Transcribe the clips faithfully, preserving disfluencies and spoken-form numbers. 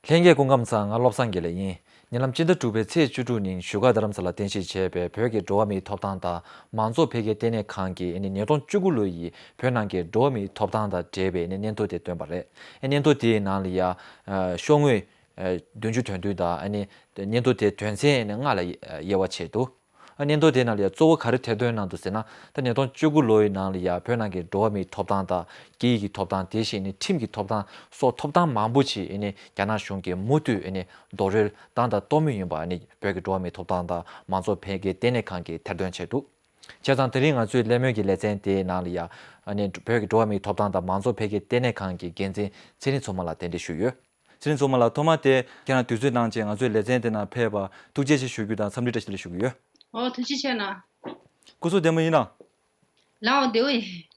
ལྷན་རྒྱས་སྐུ་ཁམས་བཟང་། ང་བློ་བཟང་དགེ་ལེགས་ཡིན། ཉེ་ལམ་སྤྱི་ཟླ་དྲུག་པའི་ཚེས་བཅུ་དྲུག་ཉིན་བཞུགས་སྒར་རྡ་རམ་ས་ལར་རྟེན་གཞི་བྱས་པའི་བོད་ཀྱི་འགྲོ་བ་མིའི་ཐོབ་ཐང་དང་མང་གཙོ་འཕེལ་རྒྱས་ལྟེ་གནས་ཁང་གིས་ཉིས་སྟོང་བཅུ་དགུ་ལོ་ཡི་བོད་ནང་གི་འགྲོ་བ་མིའི་ཐོབ་ཐང་དང་འབྲེལ་བའི་སྙན་ཐོ་དེ་བཏོན་པ་རེད། སྙན་ཐོ་དེའི་ནང་ལ་ཡ་ཤོག་ངོས་བདུན་ཅུ་དོན་བདུན་དང་སྙན་ཐོ་དེའི་དོན་ཚན་ལྔ་ལ་དབྱེ་བ་ཕྱེ་འདུག་སྙན་ཐོ་དེ་ནང་ལ་ཡང་གཙོ་བོ་ག་རེ་ཐེར་འདོན་གནང་འདུག་ཟེར་ན། ད་ཉིས་སྟོང་བཅུ་དགུ་ལོ་ཡི་ནང་ལ་ཡང་བོད་ནང་གི་འགྲོ་བ་མིའི་ཐོབ་ཐང་དང་སྐད་ཡིག་གི་ཐོབ་ཐང་། དེ་བཞིན་ནི་ཁྲིམས་ཀྱི་ཐོབ་ཐང་སོགས་ཐོབ་ཐང་མང་པོ་ཞིག་ནི་རྒྱ་ནག་གཞུང་གིས་མུ་མཐུད་ནི་རྡོག་རོལ་བཏང་དང་གཏོང་མུས་ཡིན་པ་ནི་བོད་ཀྱི་འགྲོ་བ་མིའི་ཐོབ་ཐང་དང་མང་གཙོ་འཕེལ་རྒྱས་ལྟེ་གནས་ཁང་གིས་ཐེར་འདོན་བྱས་འདུག་བྱས་ཙང་དེ་རིང་ང་ཚོའི་གླེང་མོལ་གྱི་ལེ་ཚན་དེའི་ནང་ལ་ཡང་ནི་བོད་ཀྱི་འགྲོ་བ་མིའི་ཐོབ་ཐང་དང་མང་གཙོ་འཕེལ་རྒྱས་ལྟེ་གནས་ཁང་གི་འགན་འཛིན་ཚེ་རིང་མཚོ་མ་ལགས་གདན་འདྲེན་ཞུས་ཡོད། ཚེ་རིང་མཚོ་མ་ལགས། ཐོག་མ་དེ་ཁྱེད་རང་དུས་ཚོད་གནང་བྱས་ང་ཚོའི་ལེ་ཚན་དེ་ནང་ཕེབས་པར་ཐུགས་རྗེ་ཆེ་ཞུ་རྒྱུ་དང་འཚམས་འདྲི་བཀྲ་ཤིས་བདེ་ལེགས་ཞུ་གི་ཡོད། ཨོ། ཐུགས་རྗེ་ཆེ་གནང་། སྐུ་གཟུགས་བདེ་མོ་ཡིན་ནམ། ལགས་འོང་། བདེ་པོ་ཡིན།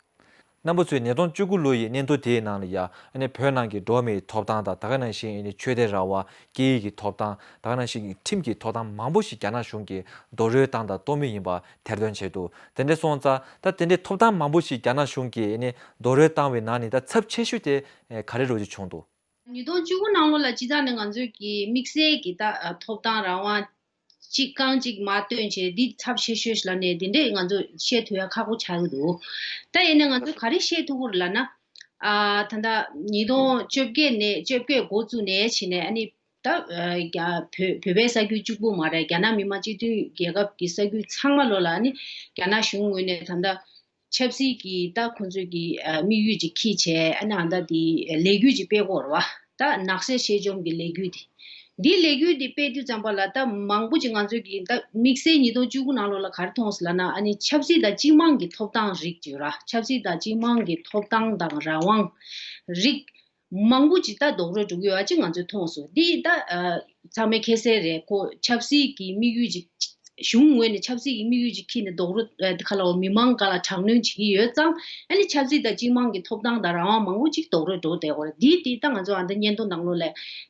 རྣམ་པ་ཚོས་ཉིས་སྟོང་བཅུ་དགུ་ལོ་ཡི་སྙན་ཐོ་དེའི་ནང་ལ་ཡ་ཨ་ནི་བོད་ནང་གི་འགྲོ་བ་མིའི་ཐོབ་ཐང་དང་། ད་ག་ནང་བཞིན་ཨ་ནི་ཆོས་དད་རང་དབང་། སྐད་ཡིག་གི་ཐོབ་ཐང་། ད་ག་ནང་བཞིན་ཁྲིམས་ཀྱི་ཐོབ་ཐང་མང་པོ་ཞིག་རྒྱ་ནག་གཞུང་གིས་རྡོག་རོལ་བཏང་དང་གཏོང་མུས་ཡིན་པ་ཐེར་འདོན་བྱས་འདུག་དེ་འདྲ་སོང་ཙང་ད་དེ་འདྲའི་ཐོབ་ཐང་མང་པོ་ཞིག་རྒྱ་ནག་གཞུང་གིས་ཨ་ནི་རྡོག་རོལ་བཏང་བའི་ནང་ནས་ད་ཚབས་ཆེ་ཤོས་དེ་ག་རེ་འདྲ་བོ་ཅིག་བྱུང་འདུག་ཉིས་སྟོང་བཅུ་དགུ་ནང་ལོགས་ལ་སྤྱིར་བཏང་ནས་ང་ཚོས་ཀྱི་དམིགས་བསལ་གྱི་ད་ཐོབ་ཐང་རང་དབང་གཅིག་རྐང་གཅིག་མར་བཏོན་བྱས། འདི་ཚབས་ཆེ་ཤོས་ལབ་ནས་འདི་འདྲས་ང་ཚོས་བཤད་ཐུབ་ཡ་ཁག་པོ་ཆགས་ཀྱི་འདུག་ད་ཡིན་ནའི་ང་ཚོས་ག་རེ་བཤད་ཐུབ་ཀྱི་རེད་ལབ་ན། ཨ། ད་ལྟ་ཉིས་སྟོང་བཅོ་བརྒྱད་ནས་བཅོ་བརྒྱད་འགོ་བཙུགས་ནས་བྱས་ནས་ཨ་ནི་ད་རྒྱ་བོད་བོད་པའི་ས་ཁུལ་གཅིག་པུ་མ་རེད། རྒྱ་ནག་མི་དམངས་སྤྱི་མཐུན་རྒྱལ་ཁབ་ཀྱི་ས་ཁུལ་ཚང་མ་ལོ་ལ་ཨ་ནི་རྒྱ་ནག་གཞུང་ངོས་ནས་ད་ལྟ་ཆབ་སྲིད་ཀྱི་ད་ཁོང་ཚོའི་གི་ཨ་དམིགས་ཡུལ་ཅིག་འཁྱེར་བྱས། ཨ་ནི་ཨ་ད་དེ་ལས་འགུལ་ཅིག་སྤེལ་གྱི་ཡོད་རེད་བ། ད་ནག་སེལ་གཤེད་བཅོམ་གྱི་ལས་འགུལ་དེ། འདི་ལས་འགུལ་འདི་སྤེལ་དུས་ཙམ་པ་ལ་ད་མང་པོ་ཅིག་ང་ཚོའི་གི་ད་དམིགས་བསལ་ཉིས་སྟོང་བཅུ་དགུ་ནང་ལོགས་ལ་ག་རེ་མཐོང་སོང་ལབ་ན། ཨ་ནི་ཆབ་སྲིད་དང་སྤྱི་དམངས་ཀྱི་ཐོབ་ཐང་རིགས་ཅིག་ཡོད་ར། ཆབ་སྲིད་དང་སྤྱི་དམངས་ཀྱི་ཐོབ་ཐང་དང་རང་དབང་རིགས་མང་པོ་ཅིག་ད་རྡོག་རོལ་འགྲོ་གི་ཡོད་པ་ཅིག་ང་ཚོས་མཐོང་སོང་། འདི་ད་ཨ་ཚང་མས་མཁྱེན་གསལ་རེད། ཁོ་ཆབ་སྲིད་ཀྱི་དམིགས་ཡུལ་ཅིག་གཞུང་ངོས་ནས་ཆབ་སྲིད་ཀྱི་དམིགས་ཡུལ་ཅིག་འཁྱེར་ནས་རྡོག་རོལ་ཨ་ག་ལ་བ་མི་མང་སྒང་ལ་དྲག་གནོན་བྱེད་ཀྱི་ཡོད་ཙང་། ཨ་ནི་ཆབ་སྲིད་དང་སྤྱི་དམངས་ཀྱི་ཐོབ་ཐང་དང་རང་དབང་མང་པོ་ཅིག་རྡོག་རོལ་འགྲོ་བསྡད་ཡོད་རེད། འདི་འདི་ད་ང་ཚོ་ཨ་ད་སྙན་ཐོ་ནང་ལོགས་ལ་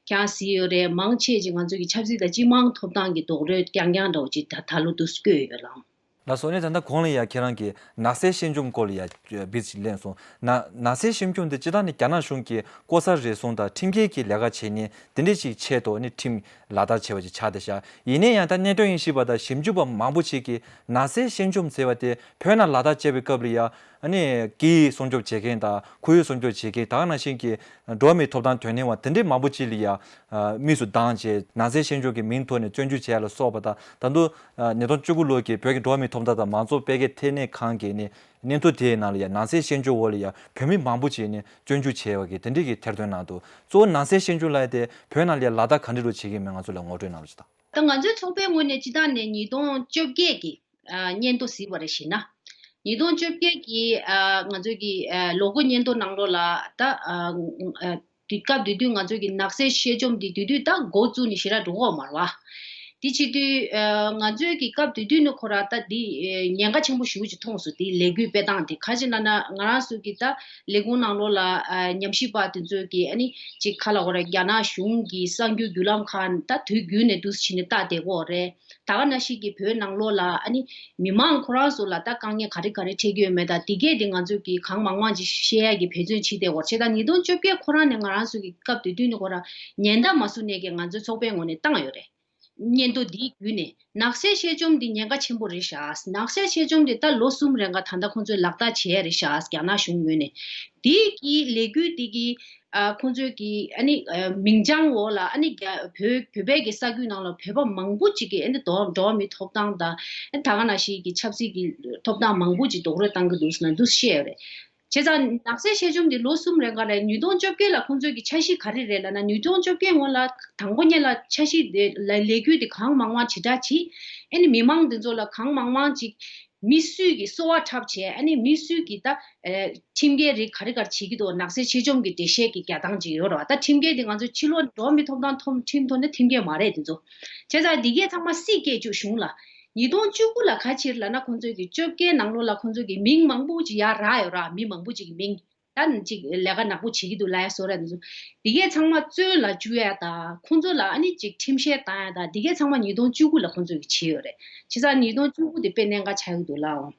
ཀྱང་གཟིགས་ཡོད་རེད། མང་ཆེ་ཅིག་ང་ཚོ་གི་ཆབ་སྲིད་དང་སྤྱི་དམངས་ཐོབ་ཐང་གི་རྡོག་རོལ་རྐྱང་རྐྱང་འདྲ་བོ་ཅིག་ད་ད་ལོ་འདུག་སེ་བཀོད་ཡོད་ལགས། ལགས་སོ། ཨ་ནི་ད་ལྟ་གོང་ལ་ཡ་ཁྱེད་རང་གིས་ནག་སེལ་གཤེད་བཅོམ་སྐོར་ལ་ཡ་བིས་ཅིག་གླེང་སོང་། ན་ནག་སེལ་གཤེད་བཅོམ་དེ་སྤྱིར་བཏང་ནི་རྒྱ་ནག་གཞུང་གིས་ལྐོག་ཟ་རུལ་སུངས་དང་ཁྲིམས་འགལ་གྱི་ལས་ཀ་བྱེད་མཁན་དེ་འདྲ་ཞིག་ཆེད་དུ་ནི་ཁྲིམས་ལག་བསྟར་བྱས་པ་ཅིག་ཆགས་བསྡད་ཤག་ཡིན་ན་ཡང་ད་གནད་དོན་དབྱེ་ཞིབ་པ་དང་ཞིབ་འཇུག་པ་མང་པོ་ཞིག་གིས་ནག་སེལ་གཤེད་བཅོམ་ཟེར་བ་དེ་བོད་ནང་ལག་བསྟར་བྱས་པའི་སྐབས་ལ་ཡ་ཨ་ནི་སྐད་ཡིག་སྲུང་སྐྱོབ་བྱེད་མཁན་དང་ཁོར་ཡུག་སྲུང་སྐྱོབ་བྱེད་མཁན། ད་ག་ནང་བཞིན་གྱི་འགྲོ་བ་མིའི་ཐོབ་ཐང་དོན་གཉེར་བ་དེ་འདྲའི་མང་པོ་ཅིག་ལ་ཡ་ཨ་དམིགས་སུ་བཏང་བྱས་ནག་སེལ་གཤེད་བཅོམ་གྱི་མིང་ཐོག་ནས་བཙོན་འཇུག་བྱས་ལ་སོགས་པ་དང་། ད་དུང་ཨ་ཉིས་སྟོང་བཅུ་དགུ་ལོ་གི་བོད་ཀྱི་འགྲོ་བ་མིའི་ཐོབ་ཐང་དང་མང་གཙོ་འཕེལ་རྒྱས་ལྟེ་གནས་ཁང་གི་ནི་སྙན་ཐོ་དེའི་ནང་ལ་ཡ་ནག་སེལ་གཤེད་བཅོམ་འོག་ལ་ཡ་བོད་མི་མང་པོ་ཅིག་ནི་བཙོན་འཇུག་བྱས་པ་གི་དེ་འདྲའི་གི་ཐེར་འདོན་གནང་འདུག་གཙོ་བོ་ནག་སེལ་གཤེད་བཅོམ་ལབ་ཡ་དེ་བོད་ནང་ལ་ཡ་ལག་བསྟར་ག་འདྲ་རུ་བྱེད་ཀྱི་མེད་ང་ཚོ་ལ་ངོ་སྤྲོད་གནང་རོགས་ཞུ་དང་། ད་ང་ཚོའི་ཚོགས་པའི་ངོས་ནས་སྤྱིར་བཏང་ནས་ཉིས་སྟོང་བཅོ་བརྒྱད་ཀྱི་ཨ་སྙན་ཐོ་གཟིགས་པ་རེ་བཞིན་ན། ཉིས་སྟོང་བཅོ་བརྒྱད་ཀྱི་ཨ་ང་ཚོའི་གི་ཨ་ལོ་འཁོར་སྙན་ཐོ་ནང་ལོགས་ལ་ད་ཨ་ཨ་དུས་སྐབས་དེ་དུས་ང་ཚོའི་གི་ནག་སེལ་གཤེད་བཅོམ་དེ་དུས་དུས་ད་འགོ་བཙུགས་ནས་ཞེ་དྲག་འགྲོ་གི་ཡོད་མ་རེད་བ། དེ་བྱེད་དུས་ཨ་ང་ཚོའི་གི་སྐབས་དེ་དུས་ནས་ཁོ་རང་ད་དེ་ཨ་ཉེན་ཁ་ཆེན་པོ་ཞེ་པོ་ཅིག་མཐོང་སོང་། དེ་ལས་འགུལ་སྤེལ་སྟངས་དེ་ག་ཅི་ལབ་ན། ང་རང་ཚོ་གི་ད་ལས་ཁུངས་ནང་ལོགས་ལ་ཨ་ཉམས་ཞིབ་པ་དེ་ཚོའི་གི་ཨ་ནི་ཅིག་ག་ལབ་དགོས་རེད། རྒྱ་ནག་གཞུང་གི་གསར་འགྱུར་བརྒྱུད་ལམ་ཁག་ད་དུས་རྒྱུན་ནས་འདུག་སེ་བྱས་ནས་ལྟ་བསྡད་ཀྱི་ཡོད་རེད། ད་ག་ནང་བཞིན་གྱི་བོད་ནང་ལོགས་ལ་ཨ་ནི་མི་མང་ཁོ་རང་ཚོ་ལ་ད་དཀའ་ངལ་ག་རེ་ག་རེ་འཕྲད་ཀྱི་ཡོད་མེད་དང་། དེ་གས་དེ་ང་ཚོས་ཀྱིས་གང་མང་མང་ཅིག་ཤེས་ཡ་གི་འབད་བརྩོན་བྱེད་བསྡད་ཡོད་རེད། བྱས་ཙང་ཉིས་སྟོང་བཅོ་བརྒྱད་ཁོ་རང་ནས་ང་རང་ཚོ་གི་སྐབས་དེ་དུས་ནས་ཁོ་རང་ཉེན་བརྡ་མ་བཟོ་ནས་ཀྱི་ང་ཚོའི་ཚོགས་པའི་ངོས་ནས་བཏང་ཡོད་རེད། སྙན་ཐོ་འདིའི་བརྒྱུད་ནས་ནག་སེལ་གཤེད་བཅོམ་འདི་ཉེན་ཁ་ཆེན་པོ་རེད་ཤག་ནག་སེལ་གཤེད་བཅོམ་འདི་ད་ལོ་གསུམ་རིང་ག་ད་ལྟ་ཁོང་ཚོས་ལག་བསྟར་བྱས་རེད་ཤག་རྒྱ་ནག་གཞུང་ངོས་ནས། དེ་གི་ལས་འགུལ་དེ་གི་ཨ་ཁོང་ཚོས་ཀྱི་ཨ་ནི་ཨ་མིང་བྱང་འོག་ལ་ཨ་ནི་རྒྱ་བོད་བོད་པའི་གི་ས་ཁུལ་ནང་ལ་བོད་པ་མང་པོ་ཅིག་གི་ཨ་ནི་འགྲོ་འགྲོ་བ་མིའི་ཐོབ་ཐང་དང་ཨ་ནི་ད་ག་ནང་བཞིན་གྱི་ཆབ་སྲིད་ཀྱི་ཐོབ་ཐང་མང་པོ་ཅིག་རྡོག་རོལ་བཏང་གི་འདུག་ཟེར་ན་འདུག་བཤད་ཡོད་རེད། བྱས་ཙང་ནག་སེལ་གཤེད་བཅོམ་འདི་ལོ་གསུམ་རིང་ག་རེད། ཉིས་སྟོང་བཅོ་བརྒྱད་ལ་ཁོང་ཚོའི་གི་འཆར་གཞི་ག་རེ་རེད་ལབ་ན། ཉིས་སྟོང་བཅོ་བརྒྱད་སྔོན་ལ་དང་པོ་ཉིད་ལ་འཆར་གཞི་དེ་ལ་ལས་འགུལ་དེ་གང་མང་མང་ཇི་ལྟར་བྱེད། ཨ་ནི་མི་མང་འདི་ཚོ་ལ་གང་མང་མང་ཅིག་མི་སུས་ཀྱི་གསོལ་བ་འཁྲབ་བྱས། ཨ་ནི་མི་སུས་ཀྱི་ད་ཨེ་ཁྲིམས་འགལ་རིགས་ག་རེ་ག་རེ་བྱེད་ཀྱི་འདུག་ནག་སེལ་གཤེད་བཅོམ་གྱི་འགྲེལ་བཤད་ཀྱི་རྒྱག་སྟངས་ཅིག་ཡོད་རེད་བ། ད་ཁྲིམས་འགལ་དེ་ང་ཚོ་ཕྱི་ལོགས་འགྲོ་བ་མིའི་ཐོབ་ཐང་ཐོབ་ཁྲིམས་ཐོག་ནས་ཁྲིམས་འགལ་མ་རེད་དེ་ཚོ། བྱས་ཙང་འདི་གས་ཚང་མ་སྲིད་སྐད་ཅིག་གཞུང་ལ། ཉིས་སྟོང་བཅུ་དགུ་ལ་ག་ཕྱིར་ལབ་ན་ཁོང་ཚོའི་གི་བཅོ་བརྒྱད་ནང་ལོགས་ལ་ཁོང་ཚོའི་གི་མིང་མང་པོ་ཅིག་ཡར་རག་ཡོད་ར། མི་མང་པོ་ཅིག་གི་མིང་། ད་ནི་ཅིག་ལས་ཀ་ནག་པོ་བྱེད་ཀྱི་འདུག་ལབ་ཡ་བཟོ་འདྲ་འདི་ཚོ། འདི་གས་ཚང་མ་བཙོན་ལ་བཅུག་ཡ་དང་ཁོང་ཚོ་ལ་ཨ་ནི་ཅིག་ཁྲིམས་བཤེར་བཏང་ཡ་དང་འདི་གས་ཚང་མ་ཉིས་སྟོང་བཅུ་དགུ་ལ་ཁོང་ཚོས་ཀྱི་བྱས་ཡོད་རེད། བྱས་ཙང་ཉིས་སྟོང་བཅུ་དགུ་དེ་དཔེ་གནད་འགག་ཆགས་ཀྱི་འདུག་ལགས་འོང་།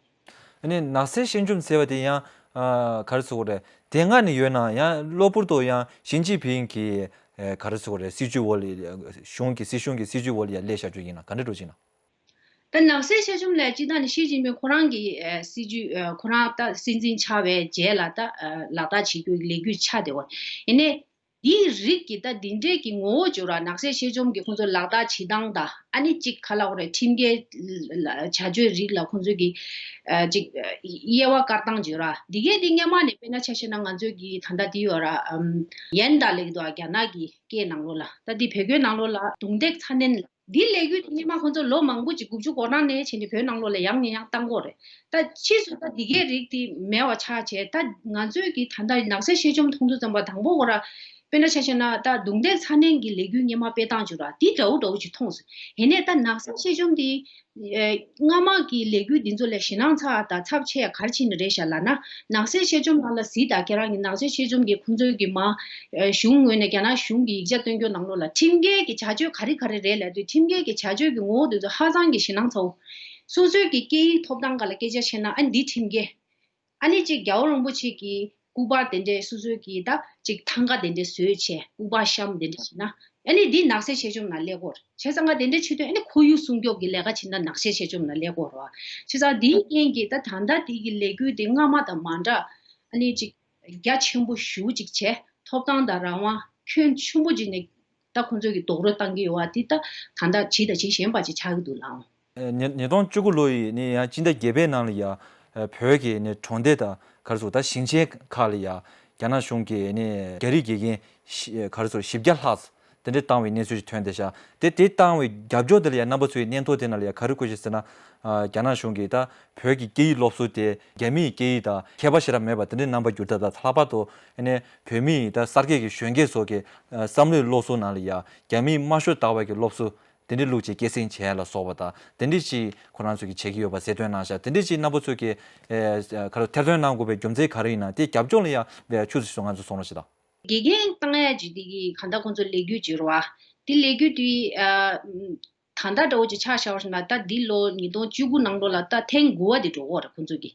ཨ་ནི་ནག་སེལ་གཤེད་བཅོམ་ཟེར་བ་དེ་ཡང་ཨ་ག་རེ་ཟེར་དགོས་རེད། དེ་སྔ་ནས་ཡོད་ན་ཡང་གློ་བུར་དུ་ཡང་ཞི་ཅིན་ཕིང་གིས་ ཨེ་ག་རེ་ཟེར་དགོས་རེད། སྲིད་ཇུས་འོག་ལ་གཞུང་གི་སྲིད་གཞུང་གི་སྲིད་ཇུས་འོག་ལ་ཡ་སླེབས་བཞག་རྒྱུ་ཡིན་ན་ག་འདྲ་འགྲོ་ཅིག་ན། ད་ནགས་ཚལ་བཅད་འཇོམས་ལ་སྤྱིར་བཏང་ནས་ཞི་ཅིན་ཕིང་ཁོ་རང་གི་ཨེ་སྲིད་ཇུས་ཨེ་ཁོ་རང་ད་སྲིད་འཛིན་ཆགས་པའི་རྗེས་ལ་ད་ཨེ་ལག་བསྟར་བྱེད་རྒྱུའི་ལས་འགུལ་ཆགས་བསྡད་པ་ཡིན་ནའི། འདིའི་རིགས་ཀྱི་ད་འདི་འདྲའི་གི་ངོ་བོ་བརྗོད་ར་ནགས་ཚལ་བཅད་འཇོམས་ཀྱི་ཁོང་ཚོ་ལག་བསྟར་བྱེད་སྟངས་དང་ཨ་ནི་གཅིག་ག་ལབ་དགོས་རེད། ཁྲིམས་འགལ་ལ་བྱ་སྤྱོད་རིགས་ལ་ཁོང་ཚོས་ཀྱི་ཨ་གཅིག་དབྱེ་བ་བཀར་སྟངས་བརྗོད་ར་འདི་གའི་འདི་སྔོན་མ་ནས་དཔེར་ན་ཆ་བཞག་ན་ང་ཚོས་ཀྱི་ད་ལྟ་འདི་ཡོད་ར་ཨམ་ཡན་ད་ལེགས་འདུག་ཨ་རྒྱ་ནག་གི་སྐད་ནང་ལོགས་ལ་ད་འདི་བོད་སྐད་ནང་ལོགས་ལ་རྡུང་རྡེག་ཚ་ནན་ལ། འདི་ལས་འགུལ་དེ་སྔོན་མ་ཁོང་ཚོ་ལོ་མང་པོ་ཅིག་དགུ་བཅུ་གོ་གྲངས་ནས་བྱས་ནས་བོད་ནང་ལོགས་ལ་ཡང་ནས་ཡང་བཏང་གི་ཡོད་རེད། ད་ཕྱིས་སུ་ད་འདི་གའི་རིགས་དེ་མེད་པ་ཆགས་བྱས། ད་ང་ཚོས་ཀྱི་ད་ལྟ་ནགས་ཚལ་བཅད་འཇོམས་མཐོང་དུས་ཙམ་པ་དང་པོ་ཁོ་ར་དཔེར་ན་ཆ་བཞག་ན་ད་རྡུང་རྡེག་ཚ་ནན་གྱི་ལས་འགུལ་སྔོན་མ་སྤེལ་སྟངས་བྱུང་ར་འདི་འདྲ་བོ་འདྲ་བོ་ཅིག་མཐོང་སོང་། ཡིན་ནའི་ད་ནགས་ཚལ་བཅད་འཇོམས་དེ་ཨེ་སྔ་མ་གི་ལས་འགུལ་འདི་ཚོ་ལས་ཞེད་སྣང་ཚ་བ་དང་ཚབས་ཆེ་ཡ་ག་རེ་ཕྱིན་ནི་རེད་ཤག་ལབ་ན། ནགས་ཚལ་བཅད་འཇོམས་ནང་ལ་གཟིགས་དང་ཁྱེད་རང་གི་ནགས་ཚལ་བཅད་འཇོམས་ཀྱི་ཁོང་ཚོའི་གི་མ་ཨེ་གཞུང་ངོས་ནས་རྒྱ་ནག་གཞུང་གི་ཡིག་ཆ་སྟོན་རྒྱུ་ནང་ལོགས་ལ་ཁྲིམས་འགལ་གྱི་བྱ་སྤྱོད་ག་རེ་ག་རེ་རེད་ལབ་དུས་ཁྲིམས་འགལ་གྱི་བྱ་སྤྱོད་ཀྱི་ངོ་བོ་དེ་ཚོ་ཧ་ཅང་གི་ཞེད་སྣང་ཚ་བོ། སོ་སོའི་གི་སྐད་ཡིག་ཐོབ་ཐང་སྒང་ལ་སྐད་ཆ་བཤད་ན་ཨ་ནི་འདི་ཁྲིམས་འགལ། ཨ་ནི་གཅིག་རྒྱལ་བ་རིན་པོ་ཆེ་གི་སྐུ་པར་དེ་འདྲས་སོ་སོའི་གི་ད་གཅིག་ཐང་ག་དེ་འདྲས་བཟོས་བྱས་སྐུ་པར་བཤམས་དེ་འདྲས་བྱས་ན་ཨ་ནི་འདི་ནགས་ཚལ་བཅད་འཇོམས་ནང་སླེབས་ཀྱི་ཡོད་རེད། བྱས་ཙང་ང་དེ་འདྲས་བྱེད་དུས་ཨ་ནི་ཁོར་ཡུག་སྲུང་སྐྱོབ་ཀྱི་ལས་ཀ་བྱེད་ན་ནགས་ཚལ་བཅད་འཇོམས་ནང་སླེབས་ཀྱི་ཡོད་རེད་བ། བྱས་ཙང་འདིའི་རྐྱེན་གྱིས་ད་ད་ལྟ་དེ་གི་ལས་འགུལ་དེ་སྔ་མ་དང་མ་འདྲ་ཨ་ནི་གཅིག་རྒྱ་ཆེན་པོ་ཞེ་པོ་ཅིག་བྱས་ཐོབ་ཐང་དང་རང་དབང་ཁྱོན་ཆེན་པོ་ཅིག་ནས་ད་ཁོང་ཚོས་ཀྱི་རྡོག་རོལ་བཏང་གི་ཡོད་བ་དེ་ད་ད་ལྟ་ཇི་དང་ཇི་བཞིན་པ་ཅིག་ཆགས་ཀྱི་འདུག་ལགས། ཉིས་ཉིས་སྟོང་བཅུ་དགུ་ལོ་ཡི་ནི་ཡང་སྤྱི་ཟླ་བརྒྱད་པའི་ནང་ལ་ཡ་བོད་ཀྱི་ནི་གྲོང་སྡེ་དང་ག་རེ་ཟེར་ད་ཞིང་ཆེན་ཁག་ལ་ཡ་རྒྱ་ནག་གཞུང་གིས་ནི་རྒྱ་རིགས་དགེ་རྒན་ཞི་ག་རེ་ཟེར་བཞི་བརྒྱ་ལྷག་དེ་འདྲ་བཏང་བའི་གནས་ཚུལ་ཞིག་ཐོན་བསྡད་ཤག་དེ་དེ་བཏང་བའི་རྒྱབ་ལྗོངས་དེ་ལ་ཡ་རྣམ་པ་ཚོའི་སྙན་ཐོ་དེ་ནང་ལ་ཡ་ག་རེ་བཀོད་ཤག་ཟེར་ན། རྒྱ་ནག་གཞུང་གིས་ད་བོད་ཀྱི་སྐད་ཡིག་སློབ་གསོ་དེ་རྒྱ་མིའི་སྐད་ཡིག་དང་ཁྱད་པར་ཞེ་དྲག་མེད་པ་དེ་འདྲའི་རྣམ་པ་བསྒྱུར་ཐབས་དང་ལྷག་པར་དུ་ནི་བོད་མིའི་ད་གསར་སྐྱེས་ཀྱི་གཞོན་སྐྱེས་ཚོ་གི་བསམ་བློའི་སློབ་གསོ་ནང་ལ་ཡ་རྒྱ་མིའི་དམའ་ཤོས་ལྟ་བ་གི་སློབ་གསོ། དེ་འདྲའི་ལུགས་ཀྱི་སྐྱེད་སྲིང་བྱས་ལ་སོགས་པ་དང་དེ་འདྲའི་ཅིག་ཁོ་རང་ཚོས་ཀྱི་བྱེད་ཀྱི་ཡོད་པ་གསལ་སྟོན་གནང་ཤག་དེ་འདྲའི་ཅིག་རྣམ་པ་ཚོས་ཀྱི་ཨེ་ག་རེ་ཐེར་འདོན་གནང་དགོས་པའི་རྒྱུ་མཚན་ག་རེ་ཡིན་ན་དེ་རྒྱབ་ལྗོངས་ལ་ཡང་ཆུ་ཚོད་སུ་ང་ཚོ་གསུང་རོགས་ཞེས་དང་། དགེ་རྒན་བཏང་ཡ་ཅིག་དེ་གི་གང་ལྟར་ཁོང་ཚོ་ལས་འགུལ་བྱེད་རོགས་ཨ། དེ་ལས་འགུལ་དེ་ཨ་ད་ལྟ་འདྲ་བོ་ཅིག་ཆ་བཞག་པ་ཞིག་ན་ད་འདི་ལོ་ཉིས་སྟོང་བཅུ་དགུ་ནང་ལོ་ལ་ད་ཐེངས་དགུ་བ་དེ་འགྲོ་གི་ཡོད་རེད་ཁོང་ཚོ་གི།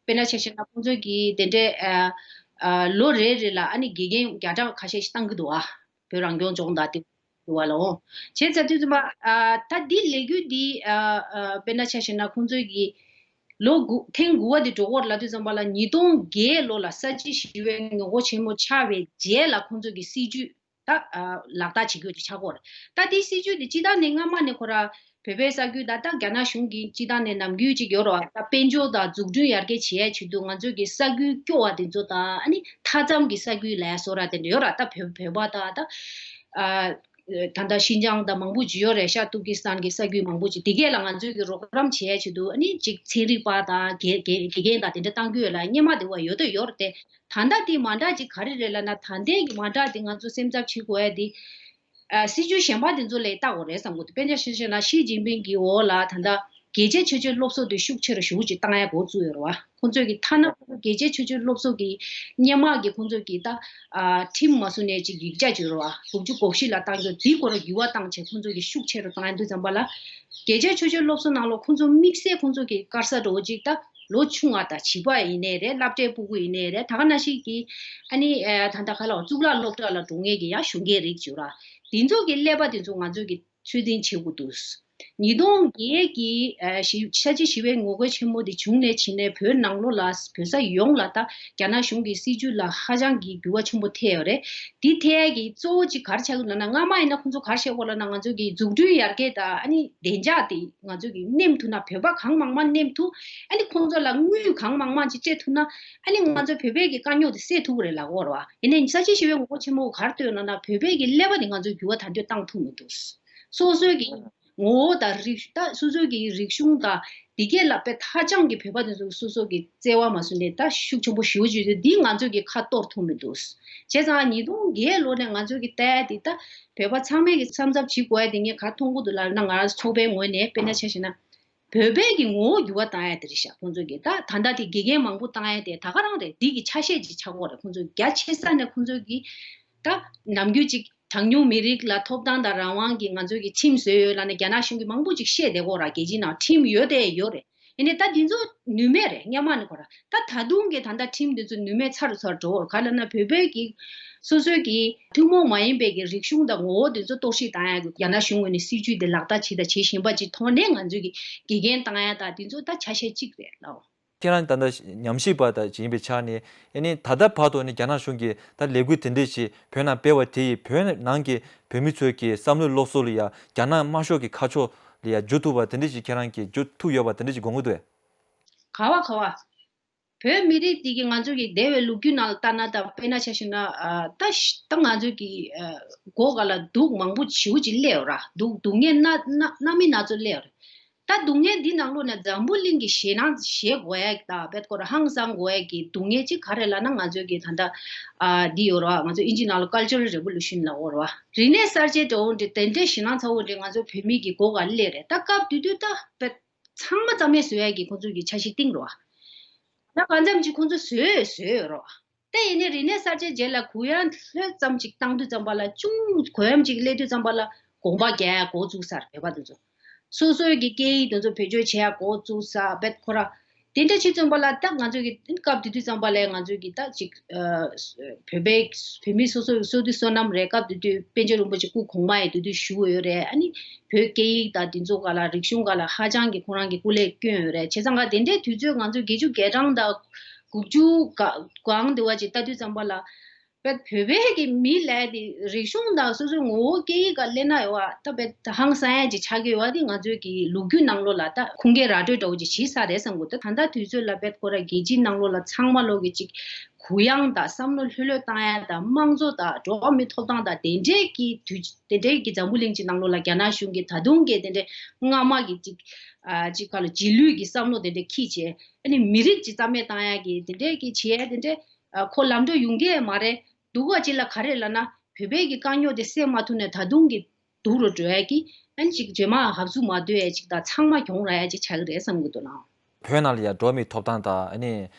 དཔེར་ན་ཆ་བཞག་ན་ཁོང་ཚོ་གི་དེ་འདྲའི་ཨ་ཨ་ལོ་རེ་རེ་ལ་ཨ་ནི་དགེ་རྒན་བརྒྱ་ཕྲག་ཁ་ཤས་ཤིག་བཏང་གི་འདུག་ཨ། བོད་རང་སྐྱོང་ལྗོངས་དང་དེ་འདུག་བ་ལ་འོང་། བྱས་ཙང་དུས་ཙམ་པ་ཨ་ད་འདི་ལས་འགུལ་འདི་ཨ་ཨ་དཔེར་ན་ཆ་བཞག་ན་ཁོང་ཚོ་གི་ལོ་དགུ་ཐེངས་དགུ་བ་འདི་འགྲོ་གི་ཡོད་རེད་ལབ་དུས་ཙམ་པ་ལ་ཉིས་སྟོང་བརྒྱད་ལོ་ལ་ས་བྱི་ཞི་བའི་ངོ་རྒོལ་ཆེན་མོ་ཆགས་པའི་རྗེས་ལ་ཁོང་ཚོ་གི་སྲིད་ཇུས་ད་ཨ་ལག་བསྟར་བྱེད་རྒྱུ་དེ་ཆགས་ཀྱི་ཡོད་རེད། ད་དེའི་སྲིད་ཇུས་དེ་སྤྱིར་བཏང་ནས་སྔ་མ་ནས་ཁོ་ར་བོད་པའི་ས་ཁུལ་ད་ལྟ་རྒྱ་ནག་གཞུང་གིས་སྤྱིར་བཏང་ནས་ནམ་རྒྱུན་ཅིག་ཡོད་རེད་བ། ད་དཔལ་འབྱོར་དང་འཛུགས་སྐྲུན་ཡར་རྒྱས་བྱེད་ཡ་ཆེད་དུ་ང་ཚོས་ཀྱི་ས་ཁུལ་སྐྱོ་བ་དེ་ཚོ་དང་ཨ་ནི་མཐའ་མཚམས་ཀྱི་ས་ཁུལ་ལ་ཡ་བཟོ་ར་དེ་འདྲ་ཡོད་ར། ད་བོད་བོད་པ་དང་ད་ཨ་ད་ལྟ་ཤིན་ཅང་དང་མང་པོ་ཅིག་ཡོད་རེད་ཤག་ཏུར་ཀི་སི་ཐན་གྱི་ས་ཁུལ་མང་པོ་ཅིག་དེ་གས་ལ་ང་ཚོས་ཀྱི་རོགས་རམ་བྱེད་ཡ་ཆེད་དུ་ཨ་ནི་ཅིག་ཚན་རིག་པ་དང་དགེ་དགེ་དགེ་རྒན་དང་དེ་འདྲ་བཏང་རྒྱུ་ཡོད་ལ་སྔོན་མ་དེ་བ་ཡོད་དོ་ཡོད་རེད་དེ། ད་ལྟ་དེ་མ་འདྲ་ཅིག་ག་རེ་རེད་ལབ་ན་ད་ལྟའི་གི་མ་འདྲ་དེ་ང་ཚོ་སེམས་འཚབ་བྱེད་དགོས་ཡ་དེ། ཨ་སྲིད་ཇུས་གཞན་པ་དེ་ཚོ་ལས་ལྟ་དགོས་རེད་བསམ་གི་འདུག་དཔེར་ན་ཆ་བཞག་ན་ཞི་ཅིན་ཕིང་གི་འོག་ལ་ད་ལྟ་རྒྱལ་གཅེས་ཆོས་སྤྱོད་སློབ་གསོ་དེ་ཤུགས་ཆེ་རུ་ཞེ་པོ་ཅིག་བཏང་ཡ་འགོ་བཙུགས་ཡོད་རེད་བ། ཁོང་ཚོས་ཀྱི་ཐ་ན་ཁོང་ཚོ་རྒྱལ་གཅེས་ཆོས་སྤྱོད་སློབ་གསོ་གི་སྔོན་མ་གི་ཁོང་ཚོས་ཀྱི་ད་ཨ་ཁྲིམས་མ་བཟོ་ནས་ཅིག་ཡིག་ཆ་ཅིག་རེད་བ། དགུ་བཅུ་གོ་བཞི་ལ་བཏང་རྒྱུ་དེའི་སྐོར་འགྱུར་བ་བཏང་བྱས་ཁོང་ཚོས་ཀྱི་ཤུགས་ཆེ་རུ་བཏང་ཡ་འདུག་ཙམ་པ་ལ། རྒྱལ་གཅེས་ཆོས་སྤྱོད་སློབ་གསོ་ནང་ལོགས་ཁོང་ཚོ་དམིགས་བསལ་ཁོང་ཚོ་གི་དཀར་གསལ་འདྲ་བོ་ཅིག་ད་ལོ་ཆུང་བ་དང་བྱིས་པ་ཡིན་ནའི་རེད། སློབ་གྲྭའི་སྤུ་གུ་ཡིན་ནའི་རེད། ད་ག་ནང་བཞིན་གྱི་ཨ་ནི་ཨ་ད་ལྟ་ག་ལ་གཙུག་ལག་སློབ་གྲྭ་ལ་འགྲོ་མཁན་གྱི་ཡང་གཞོན་སྐྱེས་རིགས་ཅིག་ཡོད་ར། དེ་ཚོ་གི་ཀླད་པ་དེ་ཚོ་ང་ཚོས་ཀྱི་ཚོད་འཛིན་བྱེད་དགོས་འདུག་ཉིས་སྟོང་བརྒྱད་ཀྱི་ཨ་ཞི་ས་བྱི་ཞི་བའི་ངོ་རྒོལ་ཆེན་མོ་དེ་བྱུང་ནས་ཕྱིན་ནས་བོད་ནང་ལོགས་ལ་བོད་ས་ཡོངས་ལ་ད་རྒྱ་ནག་གཞུང་གི་སྲིད་ཇུས་ལ་ཧ་ཅང་གི་འགྱུར་བ་ཆེན་པོ་ཐེབས་ཡོད་རེད། དེ་ཐེབས་ཡ་གི་གཙོ་བོ་གཅིག་ག་རེ་ཆགས་ཀྱི་འདུག་ལབ་ན་སྔ་མ་ཡིན་ན་ཁོང་ཚོ་ག་རེ་བཤད་ཀྱི་ཡོད་ལབ་ན་ང་ཚོ་གི་འཛུགས་སྐྲུན་ཡར་རྒྱས་དང་ཨ་ནི་བདེ་འཇགས་དེ་ང་ཚོ་གི་ནེམ་ཐུབ་ན་བོད་པ་གང་མང་མང་ནེམ་ཐུབ། ཨ་ནི་ཁོང་ཚོ་ལ་དངུལ་གང་མང་མང་ཅིག་སྤྲད་ཐུབ་ན་ཨ་ནི་ང་ཚོ་བོད་པའི་གི་དཀའ་རྙོག་དེ་སེལ་ཐུབ་ཀྱི་རེད་ལབ་ཀྱི་ཡོད་རེད་བ། ཡིན་ནའི་ས་བྱི་ཞི་བའི་ངོ་རྒོལ་ཆེན་མོ་ག་རེ་བཏོན་ལབ་ན་བོད་པའི་གི་ཀླད་པ་དེ་ང་ཚོས་འགྱུར་བ་ད་དུང་བཏང་ཐུབ་མི་འདུག་སོ་སོའི་གི་ངོ་བོ་དང་རིག་ད་སོ་སོའི་གི་རིག་གཞུང་དང་དེ་གས་ལ་དཔེ་ཐ་ཅང་གི་བོད་པ་དེ་ཚོ་སོ་སོ་གི་བརྩེ་བ་མ་བཟུང་ནས་ད་ཤུགས་ཆེན་པོ་ཞེ་པོ་ཅིག་ཡོད་དུས་འདི་ང་ཚོས་གི་ཁ་གཏོར་ཐུབ་མི་འདུག་བྱས་ཙང་ཉིས་སྟོང་བརྒྱད་ལོ་ནས་ང་ཚོས་གི་ལྟ་ཡ་དེ་ད་བོད་པ་ཚང་མས་གི་བསམ་ཚབ་བྱེད་དགོས་ཡ་དེ་ངས་ག་མཐོང་གི་འདུག་ལབ་ན་ང་རང་ཚོགས་པའི་ངོས་ནས་དཔེར་ན་ཆ་བཞག་ན། བོད་པའི་གི་ངོ་བོ་འགྱུར་བ་བཏང་ཡ་དེ་རེད་ཤག་ཁོང་ཚོས་གི་ད་ད་ལྟ་དེ་དགེ་རྒན་མང་པོ་བཏང་ཡ་དེ་ད་ག་རང་རེད། འདི་གི་ཆ་ཤས་ཅིག་ཆགས་ཀྱི་ཡོད་རེད། ཁོང་ཚོས་རྒྱ་ཆེ་ས་ནས་ཁོང་ཚོས་གི་ད་ནམ་རྒྱུན་ཅིག་གྲངས་ཉུང་མི་རིགས་ལ་ཐོབ་ཐང་དང་རང་དབང་གི་ང་ཚོས་གི་ཁྲིམས་བཟོས་ཡོད་ལབ་ནས་རྒྱ་ནག་གཞུང་གི་མང་པོ་ཅིག་བཤད་བསྡད་ཀྱི་ཡོད་རེད། རྒྱལ་སྤྱིའི་ནང་ཁྲིམས་ཡོད་དེ་ཡོད་རེད། ཡིན་ནའི་ད་འདི་ཚོ་ནུས་མེད་རེད། སྔོན་མ་ནས་ཁོ་ར། ད་ད་དུང་གི་ད་ལྟ་ཁྲིམས་འདི་ཚོ་ནུས་མེད་ཚ་རུ་ཚ་རུ་འགྲོ་བར། ག་ལབ་ན་བོད་པའི་གི་སོ་སོའི་གི་ཐུན་མོང་མ་ཡིན་པའི་གི་རིག་གཞུང་དང་ངོ་བོ་འདི་ཚོ་གཏོར་བཤིག་བཏང་ཡ་གི་རྒྱ་ནག་གཞུང་ངོས་ནས་སྲིད་ཇུས་འདི་ལག་བསྟར་བྱས་དང་བྱེད་བཞིན་པ་ཅིག་ཐོག་ནས་ང་ཚོས་གི་དགེ་རྒན་བཏང་ཡ་དང་འདི་ཚོ་ད་ཆ་ཤས་གཅིག་རེད་ལགས། ཁྱེད་རང་ད་ལྟ་ཉམས་ཞིབ་པ་དང་ཡིན་པའི་ཆ་ནས། ཨ་ནི་ད་ལྟ་བར་དུ་ནི་རྒྱ་ནག་གཞུང་གིས་ད་ལས་འགུལ་དེ་འདྲས་ཞིག་བོད་ནང་སྤེལ་བ་དེ་ཡིས་བོད་ནང་གི་བོད་མི་ཚོའི་གི་བསམ་བློའི་སློབ་གསོ་ལ་ཡ་རྒྱ་ནག་དམར་ཤོག་གི་ཁ་ཕྱོགས་ལ་ཡ་འཇུ་ཐུབ་པ་དེ་འདྲས་ཞིག་ཁྱེད་རང་གིས་འཇུ་ཐུབ་ཡོད་པ་དེ་འདྲས་ཞིག་དགོངས་ཀྱི་འདུག་གས། ག་བ་ག་བ། བོད་མི་རིགས་འདི་གི་ང་ཚོ་གི་འདས་པའི་ལོ་རྒྱུས་ནང་ལ་ལྟ་ན། ད་དཔེར་ན་ཆ་བཞག་ན། ཨ་ད་ཤ་ད་ང་ཚོ་གི་ཨ་མགོ་སྒང་ལ་སྡུག་མང་པོ་ཞེ་པོ་ཅིག་སླེབས་ཡོད་ར། སྡུག་སྡུག་བསྔལ་སྣ་སྣ་སྣ་མིན་སྣ་ཚོགས་སླེབས་ཡོད་རེད། ད་སྡུག་བསྔལ་འདི་ནང་ལོགས་ནས་འཛམ་བུ་གླིང་གི་ཞེད་སྣང་བྱེད་དགོས་ཡ་དང་། རྦད་ཁོ་ར་ཧང་སང་དགོས་ཡ་གི་སྡུག་བསྔལ་ཅིག་ག་རེ་ལབ་ན། ང་ཚོ་གི་ད་ལྟ་ཨ་འདི་ཡོད་ར། ང་ཚོ་ཨིན་ཇི་ནང་ལ་Cultural Revolution ལབ་ཡོད་ར། རིག་གནས་གསར་བརྗེ་འདྲ་བོ་འདི་དེ་འདྲའི་ཞེད་སྣང་ཚ་བོ་འདི་ང་ཚོ་བོད་མི་གི་མགོ་སྒང་སླེབས་རེད། ད་སྐབས་དེ་དུས་ད་རྦད་ཚང་མ་རྩ་མེད་བཟོ་ཡ་གི་ཁོང་ཚོ་གི་འཆར་གཞི་བཏིང་རོ། ད་གང་འཚམ་ཅིག་ཁོང་ཚོ་བཟོས་བཟོས་ཡོད་རོ། ད་ཡིན་ནའི་རིག་གནས་གསར་བརྗེ་རྗེས་ལ་གུ་ཡངས་ལྷོད་ཙམ་ཅིག་བཏང་དུས་ཙམ་པ་ལ། ཅུང་གུ་ཡངས་ཅིག་སླེབས་དུས་ཙམ་པ་ལ་དགོངས་པ་རྒྱག་ཡ་འགོ་བཙུགས་ཚར། བོད་པ་དེ་ཚོ་སོ་སོའི་གི་སྐད་ཡིག་དེ་ཚོ་བེད་སྤྱོད་བྱེད་ཡ་འགོ་བཙུགས་ཚར། རྦད་ཁོ་ར་དེ་འདྲ་བྱེད་ཙམ་པ་ལ། ད་ང་ཚོ་གི་སྐབས་དེ་དུས་ཙམ་པ་ལ་ང་ཚོ་གི་ད་ཅིག་ཨ་བོད་པའི་བོད་མི་སོ་སོ་གི་བསོད་བདེ་བསོད་ནམས་རེད། སྐབས་དེ་དུས་པཎ་ཆེན་རིན་པོ་ཆེ་སྐུ་གོང་མ་ཡི་དེ་དུས་བཞུགས་ཡོད་རེད། ཨ་ནི་བོད་སྐད་ཡིག་དང་དེ་ཚོ་སྒང་ལ། རིག་གཞུང་སྒང་ལ་ཧ་ཅང་གི་ཁོ་རང་གི་སྐུ་ལས་བསྐྱོན་ཡོད་རེད། བྱས་ཙང་ག་དེ་འདྲའི་དུས་ཚོད་ང་ཚོ་བརྒྱད་ཅུ་གྱ་གྲངས་དང་དགུ་བཅུ་ག་གང་དེ་བ་ཅིག་ལྟ་དུས་ཙམ་པ་ལ། བོད་བོད་པའི་གི་མི་ལབ་དེ་རིག་གཞུང་དང་སོ་སོའི་ངོ་བོ་སྐད་ཡིག་ག་སླེབས་ན་ཡོད་བ། ད་བོད་ཧང་སང་ཡ་ཅིག་ཆགས་ཀྱི་ཡོད་བ་དེ་ང་ཚོའི་གི་ལོ་རྒྱུས་ནང་ལོགས་ལ་ད་ཁུངས་སྐྱེལ་ར་སྤྲོད་འདྲ་བོ་ཅིག་བྱེད་ས་རེད་བསམ་གི་འདུག་ད་ད་ལྟ་དུས་ཚོད་ལ་བོད་ཁོ་ར་རྒྱལ་སྤྱིའི་ནང་ལོགས་ལ་ཚང་མ་ལོག་གི་ཅིག་གུ་ཡངས་དང་བསམ་བློ་ལྷོད་ལྷོད་བཏང་ཡ་དང་། དམངས་གཙོ་དང་འགྲོ་བ་མིའི་ཐོབ་ཐང་དང་དེ་འདྲའི་གི་དུས་དེ་འདྲའི་གི་འཛམ་བུ་གླིང་ཅིག་ནང་ལོགས་ལ་རྒྱ་ནག་གཞུང་གིས་ད་དུང་གི་དེ་འདྲའི་སྔ་མ་གི་ཅིག་ཨ་ཅིག་ག་ལ་རྗེས་ལུས་ཀྱི་བསམ་བློ་དེ་འདྲ་འཁྱེར་བྱས། ཨ་ནི་མི་རིགས་ཅིག་རྩ་མེད་བཏང་ཡ་གི་དེ་འདྲའི་གི་བྱེད་ཡ་དེ་འདྲའི་ཨ་ཁོ་ལམ་འགྲོ་ཡོང་གི་ཡ་མ་རེད། སྡུག་པ་ཅིག་ལ་ག་རེ་ལབ་ན། བོད་པའི་གི་དཀའ་རྙོག་དེ་སེལ་མ་ཐུབ་ནས་ད་དུང་གི་སྡུག་རུ་འགྲོ་ཡ་གི། ཨ་ནི་ཅིག་རྗེས་མ་ཧབ་ཚུགས་མ་སྡོད་ཡ་ཅིག་དང་། ཚང་མ་གྱོང་རག་ཡ་ཅིག་ཆགས་ཀྱི་རེད་བསམ་གི་འདུག་ལགས། བོད་ནང་ལ་ཡ་འགྲོ་བ་མིའི་ཐོབ་ཐང་དང་། ཨ་ནི་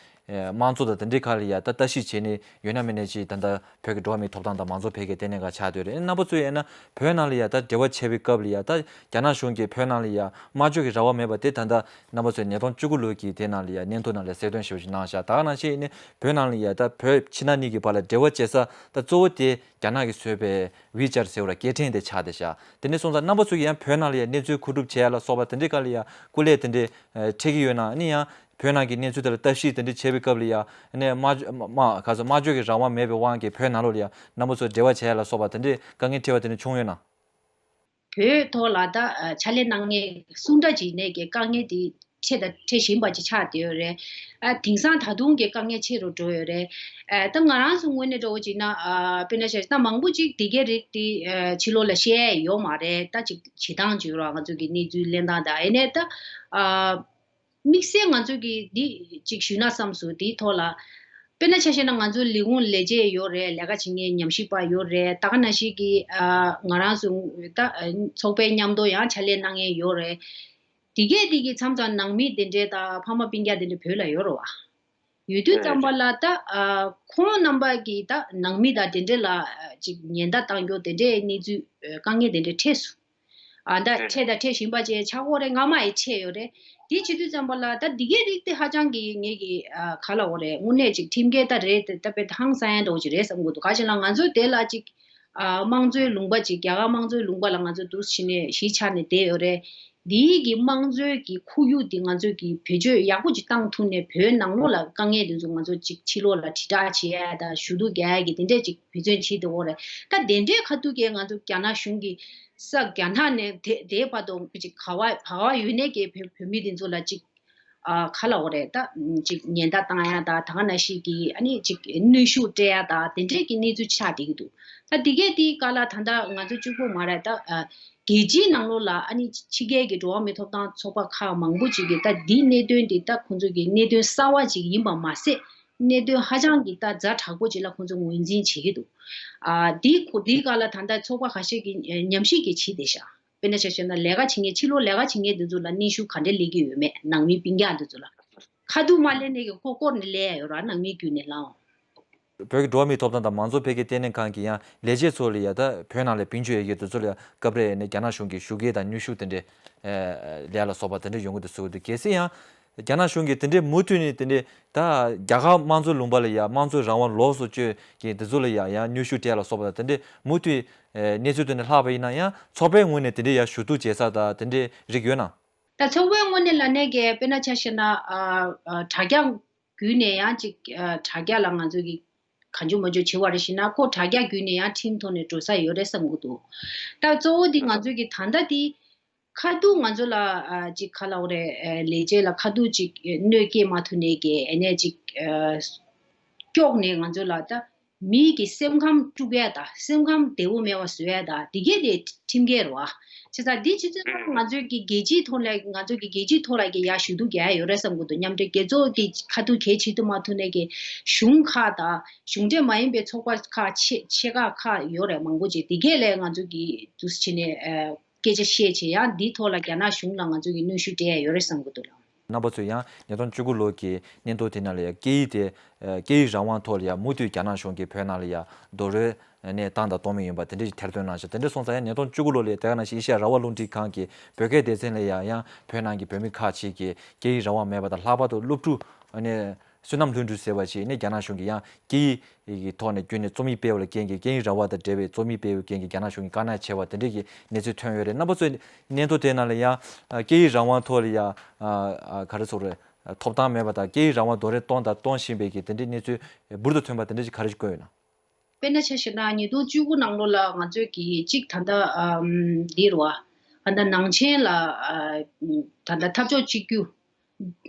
ཨེ་དམངས་གཙོ་དང་དེ་འདྲའི་ཁག་ལ་ཡ་ད་ལྟ་ཞིབ་བྱས་ནས་ཡོད་ན་མེད་ན་ཅིག་ད་ལྟ་བོད་ཀྱི་འགྲོ་བ་མིའི་ཐོབ་ཐང་དང་མང་གཙོ་འཕེལ་རྒྱས་ལྟེ་གནས་ཁག་ཆགས་བསྡད་ཡོད་རེད། རྣམ་པ་ཚོས་ཡིན་ན་བོད་ནང་ལ་ཡ་ད་འབྲེལ་བ་བྱས་པའི་སྐབས་ལ་ཡ། ད་རྒྱ་ནག་གཞུང་གིས་བོད་ནང་ལ་ཡ་སྨྲ་བརྗོད་ཀྱི་རང་དབང་མེད་པ་དེ་ད་ལྟ་རྣམ་པ་ཚོས་ཉིས་སྟོང་བཅུ་དགུ་ལོ་གི་དེ་ནང་ལ་ཡ་སྙན་ཐོ་ནང་ལ་གསལ་སྟོན་ཞེ་པོ་ཅིག་གནང་བཞག་ད་ག་ནང་བཞིན་ཡིན་ན་བོད་ནང་ལ་ཡ་ད་བོད་ཕྱི་ནང་གཉིས་ཀྱི་བར་ལ་འབྲེལ་བ་བྱེད་ས་ད་གཙོ་བོ་དེ་རྒྱ་ནག་གིས་བཟོས་པའི་WeChat་ཟེར་བ་ལ་སྐད་འཕྲིན་དེ་ཆགས་བསྡད་ཤག་དེ་འདྲ་སོང་ཙང་རྣམ་པ་ཚོས་ཀྱིས་ཡང་བོད་ནང་ལ་ཡ་གནས་ཚུལ་མཁོ་སྒྲུབ་བྱེད་ཡ་ལ་སོགས་པ་དེ་འདྲའི་སྒང་ལ་ཡ་སྐུ་ལས་དེ་འདྲ་ཨ་འཕྲད་ཀྱི་ཡོད་ན། ཨ་ནི་ཡང་བོད་ནང་གི་གནས་ཚུལ་དེ་ལ་ལྟ་ཞིབ་དེ་འདྲ་བྱེད་པའི་སྐབས་ལ་ཡ། ཨ་ནི་སྨྲ་སྨྲ་ག་ཚོད་སྨྲ་བརྗོད་ཀྱི་རང་དབང་མེད་པའི་དབང་གིས་བོད་ནང་ལོགས་ལ་ཡ་རྣམ་པ་ཚོ་འབྲེལ་བ་བྱེད་ཡ་ལ་སོགས་པ་དེ་འདྲའི་དཀའ་ངལ་འཕྲད་པ་དེ་འདྲ་བྱུང་ཡོད་ན། བོད་ཐོག་ལ་ད་ཨ་ཕྱག་ལས་གནང་མཁན་སུ་འདྲ་ཅིག་ནས་ཀྱི་དཀའ་ངལ་དེ་འཕྲད་དང་འཕྲད་བཞིན་པ་ཅིག་ཆགས་བསྡད་ཡོད་རེད། ཨ་དེང་སང་ད་དུང་གི་དཀའ་ངལ་ཆེ་རུ་འགྲོ་ཡོད་རེད། ཨ་ད་ང་རང་ཚོ་ངོས་ནས་འདྲ་བོ་ཅིག་ན། ཨ་དཔེར་ན་ཆ་བཞག་ན་མང་པོ་ཅིག་དེ་གའི་རིགས་དེ་ཨ་ཕྱི་ལོགས་ལ་བཤད་ཡ་ཡོད་མ་རེད། ད་ཅིག་བྱེད་སྟངས་ཅིག་ཡོད་ར། ང་ཚོ་གི་གནས་ཚུལ་གླེང་སྟངས་དང་། ཨ་ནས་ད་ཨ་དམིགས་བསལ་ང་ཚོ་གི་འདི་ཅིག་ཞུས་ན་བསམ་སོང་། དེའི་ཐོག་ལ་དཔེར་ན་ཆ་བཞག་ན་ང་ཚོ་ལས་ཁུངས་ལས་བྱེད་ཡོད་རེད། ལས་ཀ་བྱེད་མཁན་ཉམས་ཞིབ་པ་ཡོད་རེད། ད་ག་ནང་བཞིན་གྱི་ཨ་ང་རང་ཚོ་ད་ཨ་ཚོགས་པའི་མཉམ་དུ་ཡང་ཕྱག་ལས་གནང་མཁན་ཡོད་རེད། དེ་གས་དེ་གི་མཚམས་མཚམས་ནང་མི་དེ་འདྲས་དང་ཕ་མ་སྤུན་ཀྱག་དེ་འདྲས་བོད་ལ་ཡོད་རེད་བ། ཡོད་དུས་ཙམ་པ་ལ་ད་ཨ་ཁོང་རྣམ་པ་གི་ད་ནང་མི་དང་དེ་འདྲས་ལ་ཨ་ཅིག་ཉེན་བརྡ་བཏང་རྒྱུ་དེ་འདྲས་གནས་ཚུལ་ཨ་དཀའ་ངལ་དེ་འདྲས་འཕྲད་སོང་། ཨ་ད་འཕྲད་དང་འཕྲད་བཞིན་པ་བཅས་ཆགས་ཀྱི་ཡོད་རེད། སྔ་མ་ཡང་འཕྲད་ཡོད་རེད། དེ་བྱེད་དུས་ཙམ་པ་ལ་ད་འདི་གའི་རིགས་དེ་ཧ་ཅང་གི་ངེད་ཀྱི་ཨ་ག་ལབ་དགོས་རེད། དངོས་གནས་ཅིག་ཁྲིམས་འགལ་ད་རེད། ད་དཔེ་ཧང་སང་ཡ་འདྲ་བོ་ཅིག་རེད་བསམ་གྱི་འདུག་ག་ཅི་ལབ་ན་ང་ཚོ་དེ་ལ་ཅིག་ཨ་དམངས་གཙོའི་ལུང་པ་ཅིག་རྒྱ་གར་དམངས་གཙོའི་ལུང་པ་ལ་ང་ཚོ་འདུག་བྱས་ནས་གཞིས་ཆགས་ནས་བསྡད་ཡོད་རེད། འདིའི་གི་དམངས་གཙོའི་གི་ཁོར་ཡུག་འདི་ང་ཚོས་གི་བེད་སྤྱོད་ཡག་པོ་ཅིག་བཏང་ཐུབ་ནས་བོད་ནང་ལོགས་ལ་དཀའ་ངལ་འདི་ཚོ་ང་ཚོ་ཅིག་ཕྱི་ལོགས་ལ་དྲིལ་བསྒྲགས་བྱེད་ཡ་དང་ཞུ་གཏུག་རྒྱག་ཡ་གི་དེ་འདྲས་ཅིག་འབད་བརྩོན་བྱེད་བསྡད་ཡོད་རེད། ད་དེ་འདྲའི་ཁ་ཐུག་གི་ང་ཚོ་རྒྱ་ནག་གཞུང་གི་ས་རྒྱ་ནག་ནས་དེ་དེའི་བར་དུ་ཅིག་ག་བ་བ་བ་ཡོད་ནས་ཀྱི་བོད་བོད་མི་དེ་ཚོ་ལ་ཅིག་ཨ་ག་ལབ་དགོས་རེད། ད་ཅིག་ཉེན་བརྡ་བཏང་ཡ་དང་། ད་ག་ནང་བཞིན་གྱི་ཨ་ནི་ཅིག་གནོན་ཤུགས་སྤྲད་ཡ་དང་དེ་འདྲས་ཀྱི་གནས་ཚུལ་ཆགས་བསྡད་ཀྱི་འདུག་ད་འདི་གས་དེའི་སྐོར་ལ་ད་ལྟ་ང་ཚོ་གཅིག་པོ་མ་རེད། ད་ཨ་རྒྱལ་སྤྱིའི་ནང་ལོགས་ལ་ཨ་ནི་ཕྱི་རྒྱལ་གྱི་འགྲོ་བ་མིའི་ཐོབ་ཐང་ཚོགས་པ་ཁག་མང་པོ་ཅིག་གིས་ད་འདིའི་གནད་དོན་འདི་ད་ཁོང་ཚོ་གི་གནད་དོན་གསར་བ་ཅིག་ཡིན་པ་མ་ཟད། གནད་དོན་ཧ་ཅང་གི་ད་ཛ་དྲག་པོ་ཅིག་ལ་ཁོང་ཚོ་ངོས་འཛིན་བྱེད་ཀྱི་འདུག་ཨ་དེའི་ཁོ་དེའི་སྐོར་ལ་ད་ལྟ་ཚོགས་པ་ཁ་ཤས་ཀྱིས་ཨ་ཉམས་ཞིབ་ཀྱི་བྱེད་བསྡད་ཤག་དཔེར་ན་ཆ་བཞག་ན་ལས་ཀ་བྱེད་མཁན་ཕྱི་ལོགས་ལས་ཀ་བྱེད་མཁན་དེ་ཚོ་ལ་གནོན་ཤུགས་ག་འདྲས་སླེབས་ཀྱི་ཡོད་མེད། ནང་མི་སྤུན་ཀྱག་དེ་ཚོ་ལ་ཁ་ཐུག་མ་སླེབས་ནས་ཀྱི་སྐོར་སྐོར་ནས་སླེབས་ཡ་ཡོད་ར། ནང་མི་བརྒྱུད་ནས་ལའོ། བོད་ཀྱི་འགྲོ་བ་མིའི་ཐོབ་ཐང་དང་མང་གཙོ་འཕེལ་རྒྱས་ལྟེ་གནས་ཁང་གིས་ཡང་ལས་བྱེད་ཚོ་ལ་ཡ་ད་བོད་ནང་ལ་བེད་སྤྱོད་ཡོད་ཀྱི་དེ་ཚོ་ལ་ཡ་སྐབས་རེ་ནས་རྒྱ་ནག་གཞུང་གིས་ཞུ་སྐད་དང་གནོན་ཤུགས་དེ་འདྲས་ཨེ་ལས་ལ་སོགས་པ་དེ་འདྲས་ཡོང་གི་འདུག་ཟེར་གྱི་འདུག་གལ་སྲིད་ཡང་ རྒྱ་ནག་གཞུང་གིས་དེ་འདྲའི་མུ་མཐུད་ནས་དེ་འདྲའི་ད་རྒྱ་གར་དམངས་གཙོའི་ལུང་པ་ལ་ཡང་དམངས་གཙོའི་རང་དབང་ལོགས་སུ་སྤྱོད་མཁན་དེ་ཚོ་ལ་ཡང་ཡང་གནོན་ཤུགས་སྤྲད་ལ་སོགས་པ་དང་དེ་འདྲའི་མུ་མཐུད་ཨེ་གནས་ཚུལ་དེ་འདྲ་ལྷག་པ་ཡིན་ན་ཡང་ཚོགས་པའི་ངོས་ནས་དེ་འདྲའི་ཡང་ཞུ་གཏུག་བྱེད་ས་དང་དེ་འདྲའི་རིགས་ཡོད་ན། ད་ཚོགས་པའི་ངོས་ནས་ལབ་ནས་ཀྱི་དཔེར་ན་ཆ་བཞག་ན་ཨ་ཨ་དྲ་རྒྱ་བརྒྱུད་ནས་ཡང་ཅིག་ཨ་དྲ་རྒྱ་ལ་ང་ཚོ་གི་གང་བྱུང་མང་བྱུང་བྱེད་པ་རེད་ཞེ་ན་ཁོ་དྲ་རྒྱ་བརྒྱུད་ནས་ཡང་ཁྲིམས་ཐོག་ནས་འགྲོ་ས་ཡོད་རེད་བསམ་གི་འདུག་ད་གཙོ་བོ་འདི་ང་ཚོ་གི་ད་ལྟ་འདི་ཁ་ཐུག་ང་ཚོ་ལ་ཨ་ཅིག་ག་ལབ་དགོས་རེད། ཨ་ལས་བྱེད་ལ་ཁ་ཐུག་ཅིག་གནོད་སྐྱེལ་མ་ཐུབ་ནས་ཀྱི་ཨ་ནས་ཅིག་ཨ་སྐྱོགས་ནས་ང་ཚོ་ལ་ད་མི་གི་སེམས་ཁམས་དཀྲུག་ཡ་ད་སེམས་ཁམས་བདེ་བོ་མེད་པ་བཟོ་ཡ་ད་འདི་གས་དེ་ཁྲིམས་འགལ་རེད་བ། བྱས་ཙང་འདི་ཕྱི་ཚུལ་ང་ཚོའི་གི་རྒྱལ་སྤྱིའི་ཐོག་ལ་ང་ཚོའི་གི་རྒྱལ་སྤྱིའི་ཐོག་ལ་གི་ཡ་ཞུ་གཏུག་རྒྱག་ཡ་ཡོད་རེད་བསམ་གི་འདུག་མཉམ་འབྲེལ་རྒྱལ་ཚོགས་ཀྱི་ཁ་ཐུག་གལ་ཆེ་དུ་མ་ཐུག་ནས་གི་གཞུང་ཁག་ད་གཞུང་འབྲེལ་མ་ཡིན་པའི་ཚོགས་པ་ཁག་ཆེ་ཆེ་ཁག་ཁག་ཡོད་རེད་མང་པོ་ཅིག་འདི་གས་ལས་ང་ཚོ་གི་འདུག་སེ་བྱས་ནས་ཨ། སྐད་ཆ་བཤད་བྱས་ཡང་འདིའི་ཐོག་ལ་རྒྱ་ནག་གཞུང་ལ་ང་ཚོ་གི་གནོན་ཤུགས་སྤྲད་ཡ་ཡོད་རེད་བསམ་གི་འདུག་ལགས། རྣམ་པ་ཚོས་ཡང་ཉིས་སྟོང་བཅུ་དགུ་ལོ་གི་སྙན་ཐོ་དེ་ནང་ལ་ཡང་སྐད་ཡིག་དེ་ཨ་སྐད་ཡིག་རང་དབང་ཐོག་ལ་ཡང་མུ་མཐུད་རྒྱ་ནག་གཞུང་གིས་བོད་ནང་ལ་ཡང་རྡོག་རོལ་ནས་བཏང་དང་གཏོང་མུས་ཡིན་པ་དེ་འདྲ་ཞིག་ཐེར་འདོན་གནང་ཤག་དེ་འདྲ་སོང་ཙང་ཡང་ཉིས་སྟོང་བཅུ་དགུ་ལོ་ལ་དེ་ག་ནང་བཞིན་ཨེ་ཤེ་ཡ་རང་དབང་རླུང་འཕྲིན་ཁང་གི་བོད་སྐད་སྡེ་ཚན་ལ་ཡང་ཡང་བོད་ནང་གི་བོད་མི་ཁག་ཅིག་གིས་སྐད་ཡིག་རང་དབང་མེད་པ་དང་ལྷག་པར་དུ་སློབ་ཕྲུག་ནས་བསོད་ནམས་ལྷུན་གྲུབ་ཟེར་བ་ཞིག་ནི་རྒྱ་ནག་གཞུང་གིས་ཡང་སྐད་ཡིག་གི་ཐོག་ནས་བརྒྱུད་ནས་རྩོམ་ཡིག་སྤེལ་བ་ལ་རྐྱེན་གྱིས་སྐད་ཡིག་རང་དབང་དང་འབྲེལ་བའི་རྩོམ་ཡིག་སྤེལ་བའི་རྐྱེན་གྱིས་རྒྱ་ནག་གཞུང་གིས་དཀའ་ངལ་ཆེ་བ་དེ་འདྲས་ཀྱི་གནས་ཚུལ་ཐོན་ཡོད་རེད། རྣམ་པ་ཚོས་སྙན་ཐོ་དེ་ནང་ལ་ཡང་ཨ་སྐད་ཡིག་རང་དབང་ཐོག་ལ་ཡང་ཨ་ཨ་ག་རེ་ཟེར་དགོས་རེད། ཐོབ་ཐང་མེད་པ་དང་སྐད་ཡིག་རང་དབང་རྡོག་རོལ་གཏོང་དང་གཏོང་བཞིན་པའི་གི་དེ་འདྲའི་གནས་ཚུལ་འབུར་དུ་ཐོན་པ་དེ་འདྲ་ཞིག་ག་རེ་ཞིག་བཀོད་ཡོད་ན། དཔེར་ན་ཆ་བཞག་ན་ཉིས་སྟོང་བཅུ་དགུ་ནང་ལོགས་ལ་ང་ཚོས་ཀྱི་གཅིག་ད་ལྟ་ཨམ་འདི་རེད་བ། ད་ལྟ་ནང་ཆེན་ལ་ཨ་ད་ལྟ་འཐབ་ཕྱོགས་གཅིག་གྱུར།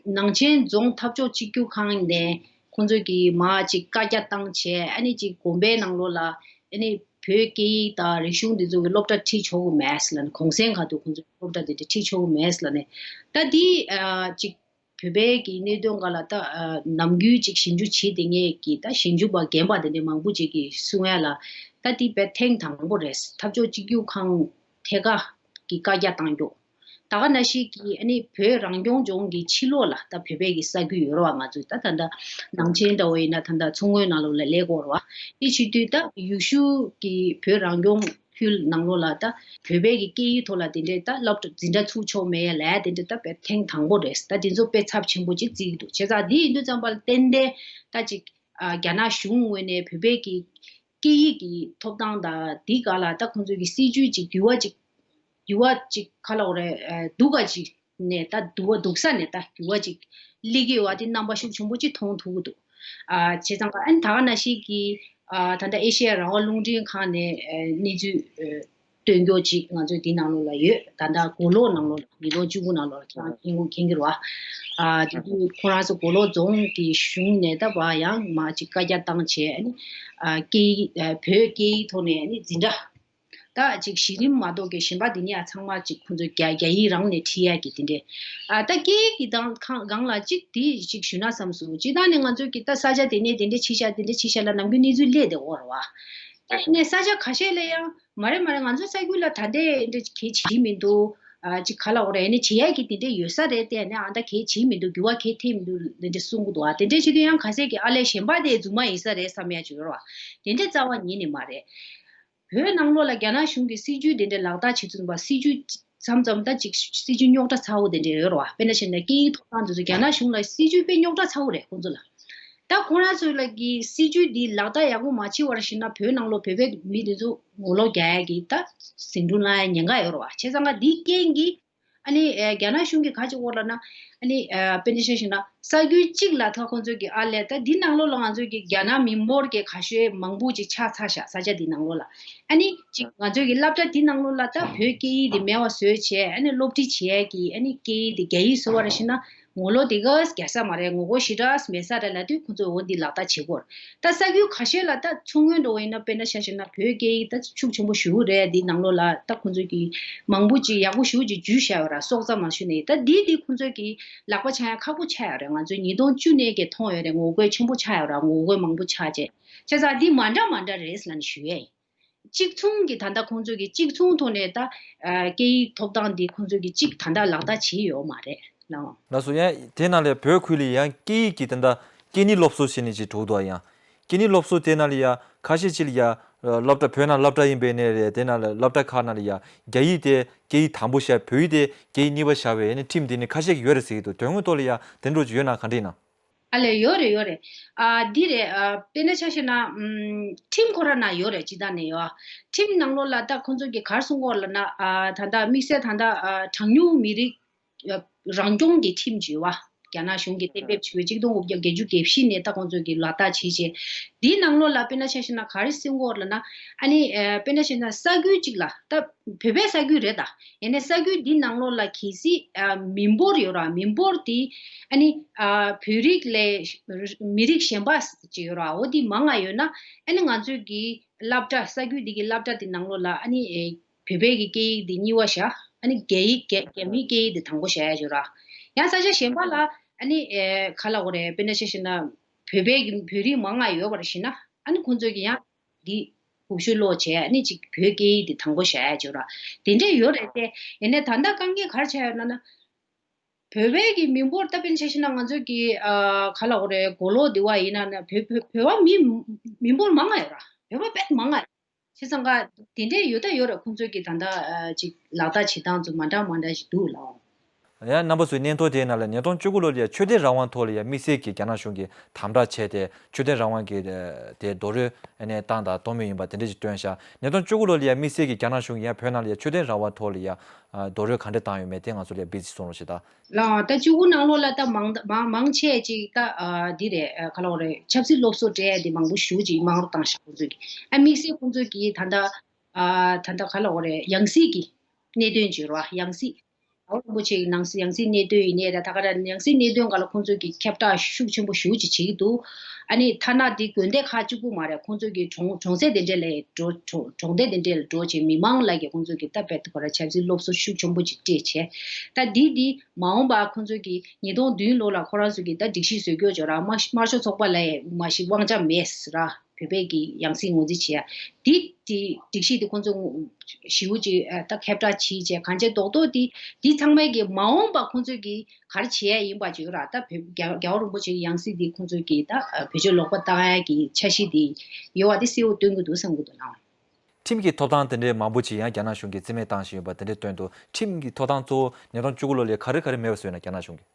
ནང་ཆེན་རྫོང་འཐབ་ཕྱོགས་གཅིག་གྱུར་ཁང་ནས་ཁོང་ཚོས་ཀྱི་མ་ཅིག་བཀའ་རྒྱ་བཏང་བྱས་ཨ་ནི་ཅིག་དགོན་པའི་ནང་ལོགས་ལ་ཨ་ནི་བོད་སྐད་ཡིག་དང་རིག་གཞུང་འདི་ཚོ་གི་སློབ་གྲྭ་ཁྲིད་ཆོག་གི་མེད་ལབ་ནས་གུང་སེང་ཁ་ཐུག་ཁོང་ཚོས་སློབ་གྲྭ་འདི་འདྲ་ཁྲིད་ཆོག་གི་མེད་ལབ་ནས་ད་འདི་ཨ་ཅིག་བོད་པའི་གི་གནད་དོན་སྒང་ལ་ད་ཨ་ནམ་རྒྱུན་ཅིག་ཞིབ་འཇུག་བྱེད་བསྡད་མཁན་གྱི་ད་ཞིབ་འཇུག་པ་རྒན་པ་དེ་འདྲ་མང་པོ་ཅིག་གིས་གསུང་ཡ་ལ་ད་འདི་དཔེ་ཐེངས་དང་པོ་རེད། འཐབ་ཕྱོགས་གཅིག་གྱུར་ཁང་ཐད་ཀར་གྱི་བཀའ་རྒྱ་བཏང་རྒྱུ། ད་ག་ནང་བཞིན་གྱི་ཨ་ནི་བོད་རང་སྐྱོང་ལྗོངས་ཀྱི་ཕྱི་ལོགས་ལ་ད་བོད་པའི་གི་ས་ཁུལ་ཡོད་རེད་བ། ང་ཚོའི་ད་ད་ད་ནང་ཆེན་འདྲ་བོ་ཡིན་ན་ད་ད་མཚོ་སྔོན་ནང་ལོགས་ལ་སླེབས་ཀྱི་ཡོད་རེད་བ། དེ་བྱེད་དུས་ད་ཡུལ་ཤུལ་གྱི་བོད་རང་སྐྱོང་ཁུལ་ནང་ལོགས་ལ་ད་བོད་པའི་གི་སྐད་ཡིག་ཐོག་ལ་དེ་འདྲའི་ད་སློབ་གྲྭ་འཛིན་གྲྭ་ཚུགས་ཆོག་མེད་ཡ་ལས་དེ་འདྲ་ད་དཔེ་ཐེངས་དང་པོ་རེད། ད་དེ་ཚོ་དཔེ་ཚབས་ཆེན་པོ་ཅིག་བརྩི་གི་འདུག་བྱས་ཙང་འདི་ཡིན་དུས་ཙམ་པ་ལ་ཏན་ཏན་ད་ཅིག་ཨ་རྒྱ་ནག་གཞུང་ངོས་ནས་བོད་པའི་གི་སྐད་ཡིག་གི་ཐོབ་ཐང་དང་འདི་ག་ལ་ད་ཁོང་ཚོའི་གི་སྲིད་ཇུས་ཅིག་འགྱུར་བ་ཅིག་འགྱུར་བ་ཅིག་ག་ལ་འོ་རེད། ཨ་སྡུག་ག་ཅིག་ནས་ད་འགྱུར་བ་སྡུག་ས་ནས་ད་འགྱུར་བ་ཅིག་སླེབས་ཀྱི་ཡོད་པ་དེ་རྣམ་པ་ཤུགས་ཆེན་པོ་ཅིག་མཐོང་ཐུབ་ཀྱི་འདུག་ཨ་བྱས་ཙང་ཨ་ནི་ད་ག་ནང་བཞིན་གྱི་ཨ་ད་ལྟ་ཨེ་ཤེ་ཡ་རང་དབང་རླུང་འཕྲིན་ཁང་ནས་ཨ་གནས་ཚུལ་ཨ་སྟོན་རྒྱུ་ཅིག་ང་ཚོའི་འདི་ནང་ལོགས་ལ་ཡོད། ད་ལྟ་གོ་ལོག་ནང་ལོགས་ལ་ཉིས་སྟོང་བཅུ་དགུ་ནང་ལོགས་ལ་ཁྱེད་རང་མཁྱེན་གོ་མཁྱེན་གྱི་རེད་བ། ཨ་དེ་དུས་ཁོ་རང་ཚོ་གོ་ལོག་རྫོང་གི་གཞུང་ནས་ད་བ་ཡང་མ་ཅིག་བཀའ་རྒྱ་བཏང་བྱས་ཨ་ནི་ཨ་སྐད་ཡིག་ཨ་བོད་སྐད་ཡིག་ཐོག་ནས་ཨ་ནི་འཛིན་གྲྭ། ད་ཅིག་གཞི་རིམ་མ་གཏོགས་ཀྱི་གཞན་པ་དེ་ནས་ཡང་ཚང་མ་ཅིག་ཁོང་ཚོ་རྒྱ་རྒྱ་ཡིག་རང་ནས་ཁྲིད་ཡ་གི་དེ་འདྲས། ཨ་ད་སྐད་ཡིག་གི་དང་ཁང་སྒང་ལ་ཅིག་དེ་ཅིག་ཞུས་ན་བསམ་སོང་། སྤྱིར་བཏང་ནས་ང་ཚོ་གི་ད་ས་ཆ་དེ་ནས་དེ་འདྲས་ཕྱི་ཤ་དེ་འདྲས་ཕྱི་ཤ་ལ་ནམ་རྒྱུན་གནས་ཚུལ་སླེབས་བསྡད་ཡོད་རེད་བ། ད་ཡིན་ནའི་ས་ཆ་ཁ་ཤས་ལ་ཡང་མ་རེད་མ་རེད་ང་ཚོ་ས་ཁུལ་ལ་ད་ལྟའི་འདྲས་གལ་བྱེད་མི་འདུག་ཨ་ཅིག་ག་ལ་འོ་རེད་ནི་བྱེད་ཡ་གི་དེ་འདྲས་ཡོད་ས་རེད་དེ་ནས་ཨ་ད་གལ་བྱེད་མི་འདུག་འགྱུར་བ་གལ་ཐེབས་མི་འདུག་དེ་འདྲས་གསུང་གི་འདུག་ཨ་དེ་འདྲས་བྱེད་དུས་ཡང་ཁ་ཤས་ཀྱི་ཨ་ལས་གཞན་པ་དེ་རྫུན་མ་ཡིན་ས་རེད་བསམ་ཡ་ཅིག་ཡོད་རེད་བ། དེ་འདྲས་རྩ་བ་ཉིད་ནས་མ་རེད། བོད་ནང་ལོགས་ལ་རྒྱ་ནག་གཞུང་གི་སྲིད་ཇུས་དེ་འདྲ་ལག་བསྟར་བྱེད་ཚུན་པ་སྲིད་ཇུས་མཚམས་མཚམས་ད་ཅིག་སྲིད་ཇུས་རྙོག་དྲ་ཚ་བོ་དེ་འདྲ་ཡོད་རེད་བ། དཔེར་ན་བྱས་ན་སྐད་ཡིག་ཐོབ་ཐང་དེ་ཚོ་རྒྱ་ནག་གཞུང་ལ་སྲིད་ཇུས་དཔེ་རྙོག་དྲ་ཚ་བོ་རེད་ཁོང་ཚོ་ལ། ད་ཁོང་རང་ཚོ་ལ་གི་སྲིད་ཇུས་འདི་ལག་བསྟར་ཡག་པོ་མ་བྱེད་པར་ཤི་ན་བོད་ནང་ལོགས་བོད་པའི་མི་དེ་ཚོ་ངོ་ལོག་རྒྱག་ཡ་གི་ད་ཟིང་འཁྲུག་ལངས་ཡ་ཉེན་ཁ་ཡོད་རེད་བ། བྱས་ཙང་ཀ་འདིའི་རྐྱེན་གྱིས་ཨ་ནི་ཨ་རྒྱ་ནག་གཞུང་གིས་ག་ཅིག་དབོར་ལ་ན་ཨ་ནི་ཨ་དཔེར་ན་ཆ་བཞག་ན་ས་ཁུལ་གཅིག་ལ་ད་ཁོང་ཚོས་ཀྱི་ཨ་ལས་ད་འདི་ནང་ལོགས་ལ་ང་ཚོས་ཀྱི་རྒྱ་ནག་མི་འབོར་གྱི་ག་ཤོད་མང་པོ་ཅིག་ཆགས་ཚར་ཤག་ས་ཆ་འདི་ནང་ལོགས་ལ་ཨ་ནི་ཅིག་ང་ཚོས་ཀྱི་སློབ་གྲྭ་འདི་ནང་ལོགས་ལ་ད་བོད་སྐད་ཡིག་འདི་མེད་པ་བཟོས་བྱས་ཨ་ནི་སློབ་ཁྲིད་བྱས་ཀྱི་ཨ་ནི་སྐད་ཡིག་འདི་རྒྱ་ཡིག་བཟོ་བ་རེ་ཤི་ན་ངོ་ལོག་འདི་ག་རྒྱ་ས་མ་རེད། ངོ་རྒོལ་ཞེ་དྲག་མེད་ས་རེད་ལབ་དུས་ཁོང་ཚོས་འོ་འདི་ལག་བསྟར་བྱེད་དགོས་རེད། ད་ས་ཁུལ་ཁ་ཤས་ལ་ད་མཚོ་སྔོན་འགྲོ་བ་ཡིན་ན་དཔེར་ན་ཆ་བཞག་ན་བོད་སྐད་ཡིག་ད་ཤུགས་ཆེན་པོ་ཞུ་གི་རེད། འདི་ནང་ལོགས་ལ་ད་ཁོང་ཚོས་ཀྱི་མང་པོ་ཅིག་ཡག་པོ་ཞུ་ཅིག་འཇུས་བཞག་ཡོད་ར་སྲོག་རྩ་མ་ཞུ་ནས་ད་འདི་འདི་ཁོང་ཚོས་ཀྱི་ལག་པ་འཆང་ཡ་ཁག་པོ་ཆགས་ཡོད་རེད། ང་ཚོས་ཉིས་སྟོང་བཅུ་ནས་ཀྱི་མཐོང་ཡོད་རེད། ངོ་རྒོལ་ཆེན་པོ་ཆགས་ཡོད་ར་ངོ་རྒོལ་མང་པོ་ཆགས་རྗེས་བྱས་ཙང་འདི་མ་འདྲ་མ་འདྲ་རེད་ལབ་ནས་ཞུ་ཡས་ཡིན། གཅིག་མཚུངས་ཀྱི་ད་ལྟ་ཁོང་ཚོས་ཀྱི་གཅིག་མཚུངས་ཐོག་ནས་ད་ཨ་སྐད་ཡིག་ཐོབ་ཐང་འདི་ཁོང་ཚོས་ཀྱི་གཅིག་ད་ལྟ་ལག་བསྟར་བྱས་ཡོད་མ་རེད་ལགས། ལགས་སོ། ཡང་དེ་ནང་ལས་བོད་ཁུལ་ལ་ཡང་སྐད་ཡིག་གི་ད་ལྟ་སྐད་གཉིས་སློབ་གསོ་ཞེས་ནས་ཅིག་གྲུབ་འདུག་ཡང་སྐད་གཉིས་སློབ་གསོ་དེ་ནང་ལ་ཡང་ཁ་ཤས་ཅིག་ལ་ཡང་ སློབ་གྲྭ་བོད་ནང་སློབ་གྲྭ་ཡིན་པའི་ནས་རེད། དེ་ནང་ལ་སློབ་གྲྭ་ཁག་ནང་ལ་ཡ་རྒྱ་ཡིག་དེ་སྐད་ཡིག་དང་པོ་བཞག་བོད་ཡིག་དེ་སྐད་ཡིག་གཉིས་པ་བཞག་པའི་ཨ་ནི་ཁྲིམས་དེ་ནི་ཁ་ཤས་ཀྱི་ཡོད་རེད་ཟེར་གྱི་འདུག་དོན་དངོས་ཐོག་ལ་ཡ་དེ་འདྲ་ཅིག་ཡོད་ན་ག་འདྲ་ཡིན་ན། ཨ་ལས་ཡོད་རེད་ཡོད་རེད། ཨ་འདི་རེད། ཨ་དཔེར་ན་ཆ་བཞག་ན་ཨམ་ཁྲིམས་ཁོ་ར་ན་ཡོད་རེད། སྤྱི་བཏང་ནས་ཡོད། ཁྲིམས་ནང་ལོགས་ལ་ད་ཁོང་ཚོ་གིས་ག་རེ་གསུང་གི་ཡོད་ལབ་ན། ཨ་ད་ལྟ་དམིགས་བསལ་ད་ལྟ་ཨ་གྲངས་ཉུང་མི་རིགས་རང་སྐྱོང་གི་ཁྲིམས་བྱས་པ། རྒྱ་ནག་གཞུང་གིས་གཏན་འབེབས་བྱས་པའི་གཅིག་སྟོང་དགུ་བརྒྱ་བརྒྱད་ཅུ་གྱ་བཞི་ནས་ད་ཁོང་ཚོས་ཀྱི་ལག་བསྟར་བྱས་བྱས། འདིའི་ནང་ལོགས་ལ་དཔེར་ན་ཆ་བཞག་ན་ག་རེ་གསུང་གི་ཡོད་ལབ་ན། ཨ་ནི་ཨ་དཔེར་ན་ཆ་བཞག་ན་ས་ཁུལ་གཅིག་ལ་ད་བོད་པའི་ས་ཁུལ་རེད་ད། ཡིན་ནའི་ས་ཁུལ་འདིའི་ནང་ལོགས་ལ་གལ་སྲིད་ཨ་མི་འབོར་ཡོད་ར། མི་འབོར་དེ་ཨ་ནི་ཨ་བོད་རིགས་ལས་མི་རིགས་གཞན་པ་ཅིག་ཡོད་ར། འོ་དེ་མང་ང་ཡོད་ན་ཨ་ནི་ང་ཚོས་ཀྱི་སློབ་གྲྭ་ས་ཁུལ་འདི་གི་སློབ་གྲྭ་དེ་ནང་ལོགས་ལ་ཨ་ནི་ཨེ་བོད་པའི་གི་སྐད་ཡིག་འདི་གཉིས་པ་བཞག་ཨ་ནི་རྒྱ་ཡིག་རྒྱ་རྒྱ་མིའི་སྐད་ཡིག་འདི་དང་པོ་བཞག་ཡ་ཅིག་ཡོད་ར། ཡང་ས་ཆ་གཞན་པ་ལ་ཨ་ནི་ཨེ་ག་ལབ་དགོས་རེད། དཔེར་ན་ཆ་བཞག་ན་བོད་པའི་གི་བོད་རིགས་མང་ང་ཡོད་པ་རེད་ཟེར་ན་ཨ་ནི་ཁོང་ཚོས་ཀྱི་ཡང་འདི་འུབ་ཞུ་ཀློག་བྱས་ཨ་ནི་ཅིག་བོད་སྐད་ཡིག་འདི་དང་པོ་བཞག་ཡ་ཅིག་ཡོད་ར། དེ་འདྲས་ཡོད་རེད་དེ། ཡིན་ནའི་ད་ལྟ་དཀའ་ངལ་ག་རེ་ཆགས་ཡོད་ལབ་ན། བོད་པའི་གི་མི་འབོར་ད་དཔེར་ན་ཆ་བཞག་ན་ང་ཚོའི་གི་ཨ་ག་ལབ་དགོས་རེད། མགོ་ལོག་འདི་བ་ཡིན་ན་ན་བོད་བོད་བོད་པ་མི་མི་འབོར་མང་ང་ཡོད་ར། བོད་པ་དཔེ་མང་ང་ཡོད། བྱས་ཙང་ཀ་དེ་འདྲས་ཡོད་ད་ཡོད་ར། ཁོང་ཚོའི་གི་ད་ལྟ་ཨ་ཅིག་ལག་བསྟར་བྱེད་སྟངས་ཚོ་མ་འདྲ་མ་འདྲ་ཞིག་འདུག་ལགས། ཡང་རྣམ་པ་ཚོའི་སྙན་ཐོ་དེའི་ནང་ལ་ཉིས་སྟོང་བཅུ་དགུ་ལོ་ལ་ཡ་ཆོས་དད་རང་དབང་ཐོག་ལ་ཡ་དམིགས་བསལ་གྱི་རྒྱ་ནག་གཞུང་གིས་དམ་དྲག་བྱས་ཏེ་ཆོས་དད་རང་དབང་གི་དེ་རྡོག་རོལ་ཨ་ནི་བཏང་དང་གཏོང་མུས་ཡིན་པ་དེ་འདྲས་ཅིག་བཏོན་ཤག་ཉིས་སྟོང་བཅུ་དགུ་ལོ་ལ་ཡ་དམིགས་བསལ་གྱི་རྒྱ་ནག་གཞུང་གིས་ཡང་བོད་ནང་ལ་ཡ་ཆོས་དད་རང་དབང་ཐོག་ལ་ཡ་རྡོག་རོལ་ག་འདྲས་བཏང་ཡོད་མེད་དེ་ང་ཚོ་ལ་ཡ་སྦེ་ཅིག་གསུང་རོགས་ཞེས་དང་། ལགས། ད་བཅུ་དགུ་ནང་ལོགས་ལ་ད་མང་མང་མང་ཆེ་ཅིག་ད་ཨ་འདི་རེད། ཨ་ག་ལབ་དགོས་རེད། ཆབ་སྲིད་སློབ་གསོ་སྤྲད་ཡ་འདི་མང་པོ་ཞེ་པོ་ཅིག་མང་རུ་བཏང་ཤག་ཁོང་ཚོས་ཀྱིས། ཨ་དམིགས་བསལ་ཁོང་ཚོས་ཀྱིས་ད་ལྟ་ཨ་ད་ལྟ་ག་ལབ་དགོས་རེད། ཡང་སྲིད་ཀྱི་གནད་དོན་བརྗོད་རོགས། ཡང་སྲིད། ཨ་རིན་པོ་ཆེ་གི་ནང་སྲིད་ཡང་སྲིད་གནད་དོན་ཡིན་ནའི་རེད། ད་ག་ར་ཡང་སྲིད་གནད་དོན་སྒང་ལ་ཁོང་ཚོས་ཀྱིས་ཁྱབ་བསྒྲགས་ཤུགས་ཆེན་པོ་ཞེ་པོ་ཅིག་བྱེད་ཀྱི་འདུག་ཨ་ནི་ཐ་ན་འདི་དགོན་སྡེ་ཁག་གཅིག་པུ་མ་རེད། ཁོང་ཚོས་ཀྱིས་གྲོང་གྲོང་གསེབ་དེ་འདྲས་ལ་འགྲོ། གྲོང་གྲོང་སྡེ་དེ་འདྲས་ལ་འགྲོ་བྱས་མི་མང་ལ་གི་ཁོང་ཚོས་ཀྱིས་ད་བེད་ཁོ་ར་ཆབ་སྲིད་སློབ་གསོ་ཤུགས་ཆེན་པོ་ཅིག་སྤྲད་བྱས། ད་འདི་འདི་མ་འོངས་པ་ཁོང་ཚོས་ཀྱིས་ཉིས་སྟོང་བདུན་ལོ་ལ་ཁོ་རང་ཚོས་ཀྱིས་ད་སྒྲིག་གཞི་བཟོ་སྐྱོར་བྱེད་ར། དམར་དམར་ཤོག་ཚོགས་པ་ལ་ཡང་མ་གཞི་དབང་ཆ་མེད་ཟེར་ར། བོད་པའི་གི་ཡང་སྲིད་ངོས་འཛིན་བྱེད་ཡ། འདི་འདི་སྒྲིག་གཞི་འདི་ཁོང་ཚོ་ཞེ་པོ་ཅིག་ཨ་ད་ཁྱབ་བསྒྲགས་བྱས་བྱས་གང་བྱས་རྡོག་རྡོག་འདི་འདི་ཚང་མའི་གི་མ་འོངས་པ་ཁོང་ཚོས་གི་ག་རེ་བྱེད་ཡ་ཡིན་པ་ཅིག་ཡོད་ར། ད་བོད་རྒྱལ་རྒྱལ་བ་རིན་པོ་ཆེ་གི་ཡང་སྲིད་འདི་ཁོང་ཚོས་གི་ད་ཨ་བེད་སྤྱོད་ལོག་པ་བཏང་ཡ་གི་འཆར་གཞི་འདི་ཡོད་པ་འདི་གསལ་པོ་སྟོན་གི་འདུག་བསམ་གི་འདུག་ལགས། ཁྲིམས་ཀྱི་ཐོབ་ཐང་དེ་འདྲའི་མང་པོ་ཅིག་ཡང་རྒྱ་ནག་གཞུང་གིས་རྩིས་མེད་བཏང་བཞིན་ཡོད་པ་དེ་འདྲའི་སྟོན་འདུག་ཁྲིམས་ཀྱི་ཐོབ་ཐང་གཙོ་བོ་ཉིས་སྟོང་བཅུ་དགུ་ལོ་ལ་ག་རེ་ག་རེ་མེད་པ་བཟོས་ན་རྒྱ་ནག་གཞུང་གིས།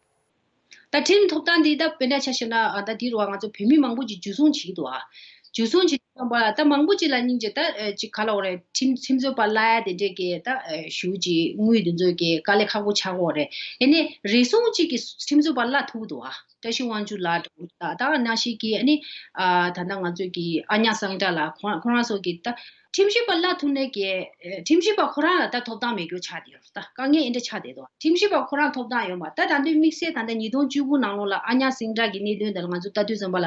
ད་ཁྲིམས་ཐོབ་ཐང་འདི་ད་དཔེར་ན་ཆ་བཞག་ན་ཨ་ད་འདི་རུ་བ་ང་ཚོ་བོད་མི་མང་པོ་ཅིག་འཇུ་བཟུང་བྱེད་ཀྱི་འདུག་ཨ། འཇུ་བཟུང་བྱེད་དུས་ཙམ་པ་ལ་ད་མང་པོ་ཅིག་ལ་སྙིང་རྗེ། ད་ཨ་ཅིག་ག་ལབ་དགོས་རེད། ཁྲིམས་ཁྲིམས་རྩོད་པ་གླ་ཡ་དེ་འདྲས་ཀྱི་ད་ཨ་ཞེ་པོ་ཅིག་དངུལ་དེ་ཚོ་གི་དཀའ་ལས་ཁག་པོ་ཆགས་ཀྱི་ཡོད་རེད། ཡིན་ནའི་རེ་ཟུང་ཅིག་གིས་ཁྲིམས་རྩོད་པ་གླ་ཐུབ་ཀྱི་འདུག་ཨ། བཀྲ་ཤིས་དབང་ཕྱུག་ལགས་འདྲ་བོ་ད་ད་ནང་བཞིན་གྱི་ཨ་ནི་ཨ་ད་ལྟ་ང་ཚོ་གི་ཨ་ཉག་སེང་སྒྲ་ལགས་ཁོང་ཁོང་རང་ཚོ་གི་ད་ཁྲིམས་ཞིབ་པ་གླ་ཐུབ་ནའི་གི་ཨ་ཁྲིམས་ཞིབ་པ་ཁོ་རང་ལ་ད་ཐོབ་ཐང་མེད་རྒྱུ་ཆགས་བསྡད་ཡོད། ད་དཀའ་ངལ་ཨེ་འདྲ་ཆགས་བསྡད་འདུག་ཁྲིམས་ཞིབ་པ་ཁོ་རང་ཐོབ་ཐང་ཡོད་མ། ད་ད་ལྟའི་དམིགས་བསལ་ད་ལྟ་ཉིས་སྟོང་བཅུ་དགུ་ནང་ལོགས་ལ་ཨ་ཉག་སེང་སྒྲ་གི་གནད་དོན་དེ་ལ་ང་ཚོ་ལྟ་དུས་ཙམ་པ་ལ་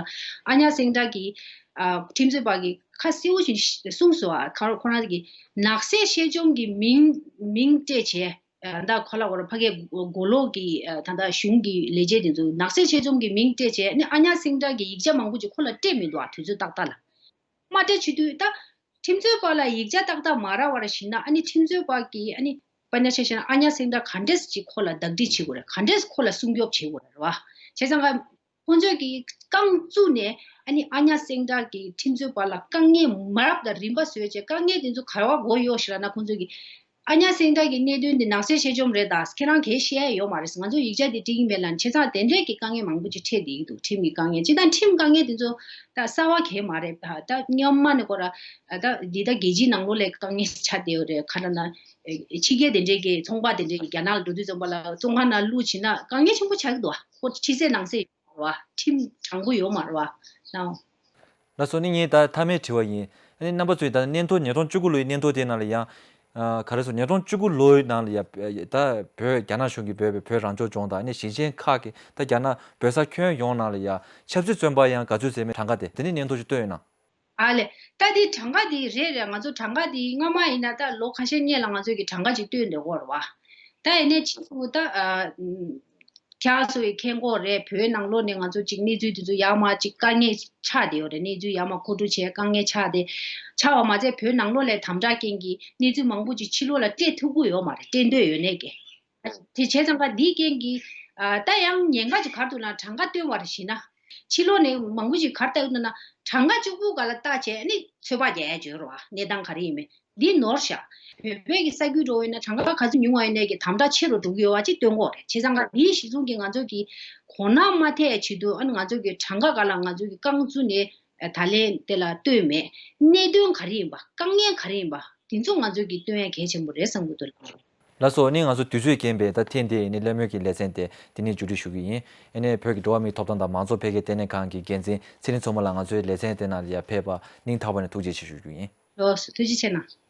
ཨ་ཉག་སེང་སྒྲ་གི་ཨ་ཁྲིམས་རྩོད་པ་གིས་ཁ་གསལ་པོ་ཞིག་གསུངས་སོང་། ཨ་ཁ་ཁོ་རང་གི་ནག་སེལ་ཆེད་སྦྱོང་གི་མིང་མིང་སྤྲད་བྱས་ཨ་ད་ག་ལབ་དགོས་རེད། ཕ་གིའི་མགོ་ལོག་གི་ཨ་ད་ལྟ་གཞུང་གི་ལས་བྱེད་དེ་ཚོ་ནག་སེལ་ཆེད་སྦྱོང་གི་མིང་སྤྲད་བྱས་ནི་ཨ་ཉག་སེང་སྒྲ་གི་ཡིག་ཆ་མང་པོ་ཅིག་ཁོ་ལ་སྤྲད་མི་འདུག་ཨ་དུས་ཚོད་ཏག་ཏག་ལ། མ་སྤྲད་བྱེད་དུས་ད་ཁྲིམས་རྩོད་པ་ལ་ཡིག་ཆ་ཏག་ཏག་མ་རག་པར་ཞིག་ན་ཨ་ནི་ཁྲིམས་རྩོད་པ་གིས་ཨ་ནི་དཔེར་ན་ཆ་བཞག་ན་ཨ་ཉག་སེང་སྒྲ་ག་འདྲས་ཅིག་ཁོ་ལ་བདག་སྒྲིག་བྱེད་དགོས་རེད། ག་འདྲས་ཁོ་ལ་སྲུང་སྐྱོབ་བྱེད་དགོས་རེད་བ། བྱས་ཙང་ཀ་ཁོང་ཚོས་ཀྱིས་རྐང་བཙུགས་ནས་ཨ་ནི་ཨ་ཉག་སེང་སྒྲ་གི་ཁྲིམས་རྩོད་པ་ལ་དཀའ་ངལ་མ་རབས་དང་རིམ་པ་བཟོས་བྱས་དཀའ་ངལ་དེ་ཚོ་ག་བ་གོ་ཡོད་ཞེ་ལབ་ན་ཁོང་ཚོས་ཀྱིས་ཨ་ཉག་སེང་སྒྲ་གི་གནད་དོན་འདི་ནག་སེལ་ཆེད་སྦྱོང་རེད་ད། ཁྱེད་རང་གས་བཤད་ཡ་ཡོད་མ་རེད། ང་ཚོ་ཡིག་ཆ་འདི་འགྲིག་གི་མེད་ལབ་ནས། བྱས་ཙང་དེ་འདྲས་ཀྱི་དཀའ་ངལ་མང་པོ་ཅིག་འཕྲད་བསྡད་ཀྱི་འདུག་ཁྲིམས་ཀྱི་དཀའ་ངལ་ཅིག་དང་ཁྲིམས་དཀའ་ངལ་དེ་ཚོ་ད་གསར་བ་གས་མ་རེད། ད་ད་སྔོན་མ་ནས་ཁོ་ར་ད་འདི་ད་རྒྱལ་སྤྱིའི་ནང་ལོགས་ལ་དཀའ་ངལ་ཆགས་བསྡད་ཡོད་རེད། ག་རེ་ལབ་ན་ཕྱི་རྒྱལ་དེ་འདྲས་ཀྱི་ཚོང་པ་དེ་འདྲས་ཀྱི་རྒྱ་ནག་ལ་འགྲོ་དུས་ཙམ་པ་ལ་བཙོན་ཁང་ནང་བླུགས་བྱས་ན་དཀའ་ངལ་ཆེན་པོ་ཆགས་ཀྱི་འདུག་ཁོ་ཕྱི་གསལ་ནང་གསལ་ཡོད་རེད་བ། ཁྲིམས་དྲང་པོ་ཡོད་མ་རེད་བ། ནའོ། ལགས་སོ། ནི་ངས་ད་མཐའ་མའི་དྲི་བ་ཡིན། ཨ་ནི་རྣམ་པ་ཚོས་ད་སྙན་ཐོ་ཉིས་སྟོང་བཅུ་དགུ་ལོའི་སྙན་ཐོ་དེ་ནང་ལ་ཡང་། ཨ་ག་རེ་ཟེར། ཉིས་སྟོང་བཅུ་དགུ་ལོའི་ནང་ལ་ཡ་ད་བོད་རྒྱ་ནག་གཞུང་གིས་བོད་བོད་རང་སྐྱོང་ལྗོངས་དང་ཨ་ནི་ཞིང་ཆེན་ཁག་གི་ད་རྒྱ་ནག་བོད་ས་ཁྱོན་ཡོངས་ནང་ལ་ཡ་ཆབ་སྲིད་བཙོན་པ་ཡང་ག་ཚོད་ཟེར་མེད་གྲངས་ཀ་དེ་དེ་ནི་སྙན་ཐོ་ཞིག་བཏོན་ཡོད་ན། ཨ་ལས། ད་དེ་གྲངས་ཀ་དེ་རེད་རེད། ང་ཚོ་གྲངས་ཀ་དེ་སྔ་མ་ཡིན་ན་ད་ལོ་ཁ་ཤས་སྔོན་ལ་ང་ཚོས་ཀྱི་གྲངས་ཀ་ཅིག་བཏོན་བསྡད་ཡོད་རེད་བ། ད་ཡིན་ནའི་ཕྱིས་སུ་ད་ཨ་ཁྱེད་ཚོ་ཡི་མཁྱེན་གྱི་ཡོད་རེད། བོད་ནང་ལོགས་ནས་ང་ཚོ་ཅིག་གནས་ཚུལ་དེ་ཚོ་ཡར་མར་ཅིག་དཀའ་ངལ་ཆགས་བསྡད་ཡོད་རེད། གནས་ཚུལ་ཡར་མར་མཁོ་སྤྲོད་བྱས་དཀའ་ངལ་ཆགས་ཏེ་ཆགས་པ་མ་ཚད་བོད་ནང་ལོགས་ལ་དམ་དྲག་རྐྱེན་གྱིས་གནས་ཚུལ་མང་པོ་ཅིག་ཕྱི་ལོགས་ལ་སྤྲད་ཐུབ་ཀྱི་ཡོད་མ་རེད། སྤྲད་འདོད་ཡོད་ནའི་གི། དེ་བྱས་ཙང་ཀ་འདིའི་རྐྱེན་གྱིས་ཨ་ད་ཡང་ཉེན་ཁ་ཅིག་ག་རེ་འདུག་ལབ་ན་གྲངས་ཀ་བཏོན་པར་གཞིགས་ན། ཕྱི་ལོགས་ནས་མང་པོ་ཞིག་གར་ལྟ་ཡོང་ན་གྲངས་ཀ་གཅིག་པུ་ག་ལ་བལྟ་བྱས་ནི་ཚོད་དཔག་རྒྱག་ཡ་བྱོས་རོགས་ཨ། གནས་སྟངས་ག་རེ་ཡིན་མིན་འདི་ནོར་ཤག་བོད་པའི་གི་ས་རྒྱུད་འགྲོ་བས་ན་གྲངས་ཀ་ག་ཚོད་ཉུང་བ་ཡིན་ནའི་གི་དམ་དྲག་ཆེ་རུ་འགྲོ་གི་ཡོད་པ་ཅིག་སྟོན་གོ་རེད། བྱས་ཙང་ག་འདིའི་གཞི་བཟུང་གི་ང་ཚོ་གི་གོ་ན་མ་ཐེ་ཆེད་དུ་ཨ་ནི་ང་ཚོ་གི་གྲངས་ཀ་ག་ལ་ང་ཚོ་གི་རྐང་བཙུགས་ནས་ད་ལན་དེ་ལ་ལྟོས་མེད། གནད་དོན་ག་རེ་ཡིན་པ་དཀའ་ངལ་ག་རེ་ཡིན་པ་འདི་ཚོ་ང་ཚོ་གི་སྟོན་ཡ་གལ་ཆེན་པོ་རེད་བསམ་གི་འདུག་ལགས་སོ། ནི་ང་ཚོ་དུས་ཚོད་རྐྱེན་པས་ད་ཐེངས་འདིའི་ནི་གླེང་མོལ་གྱི་ལེ་ཚན་དེ་འདི་ནས་མཇུག་སྒྲིལ་ཞུ་གི་ཡིན། ཨ་ནི་བོད་ཀྱི་འགྲོ་བ་མིའི་ཐོབ་ཐང་དང་མང་གཙོ་འཕེལ་རྒྱས་ལྟེ་གནས་ཁང་གི་འགན་འཛིན་ཚེ་རིང་མཚོ་མོ་ལགས་ང་ཚོའི་ལེ་ཚན་དེ་ནང་ལ་ཡར་ཕེབས་པ་སྙིང་ཐག་པ་ནས་ཐུགས་རྗེ་ཆེ་ཞུ་རྒྱུ་ཡིན། ལགས་སོ། ཐུགས་རྗེ་ཆེ་གནང་།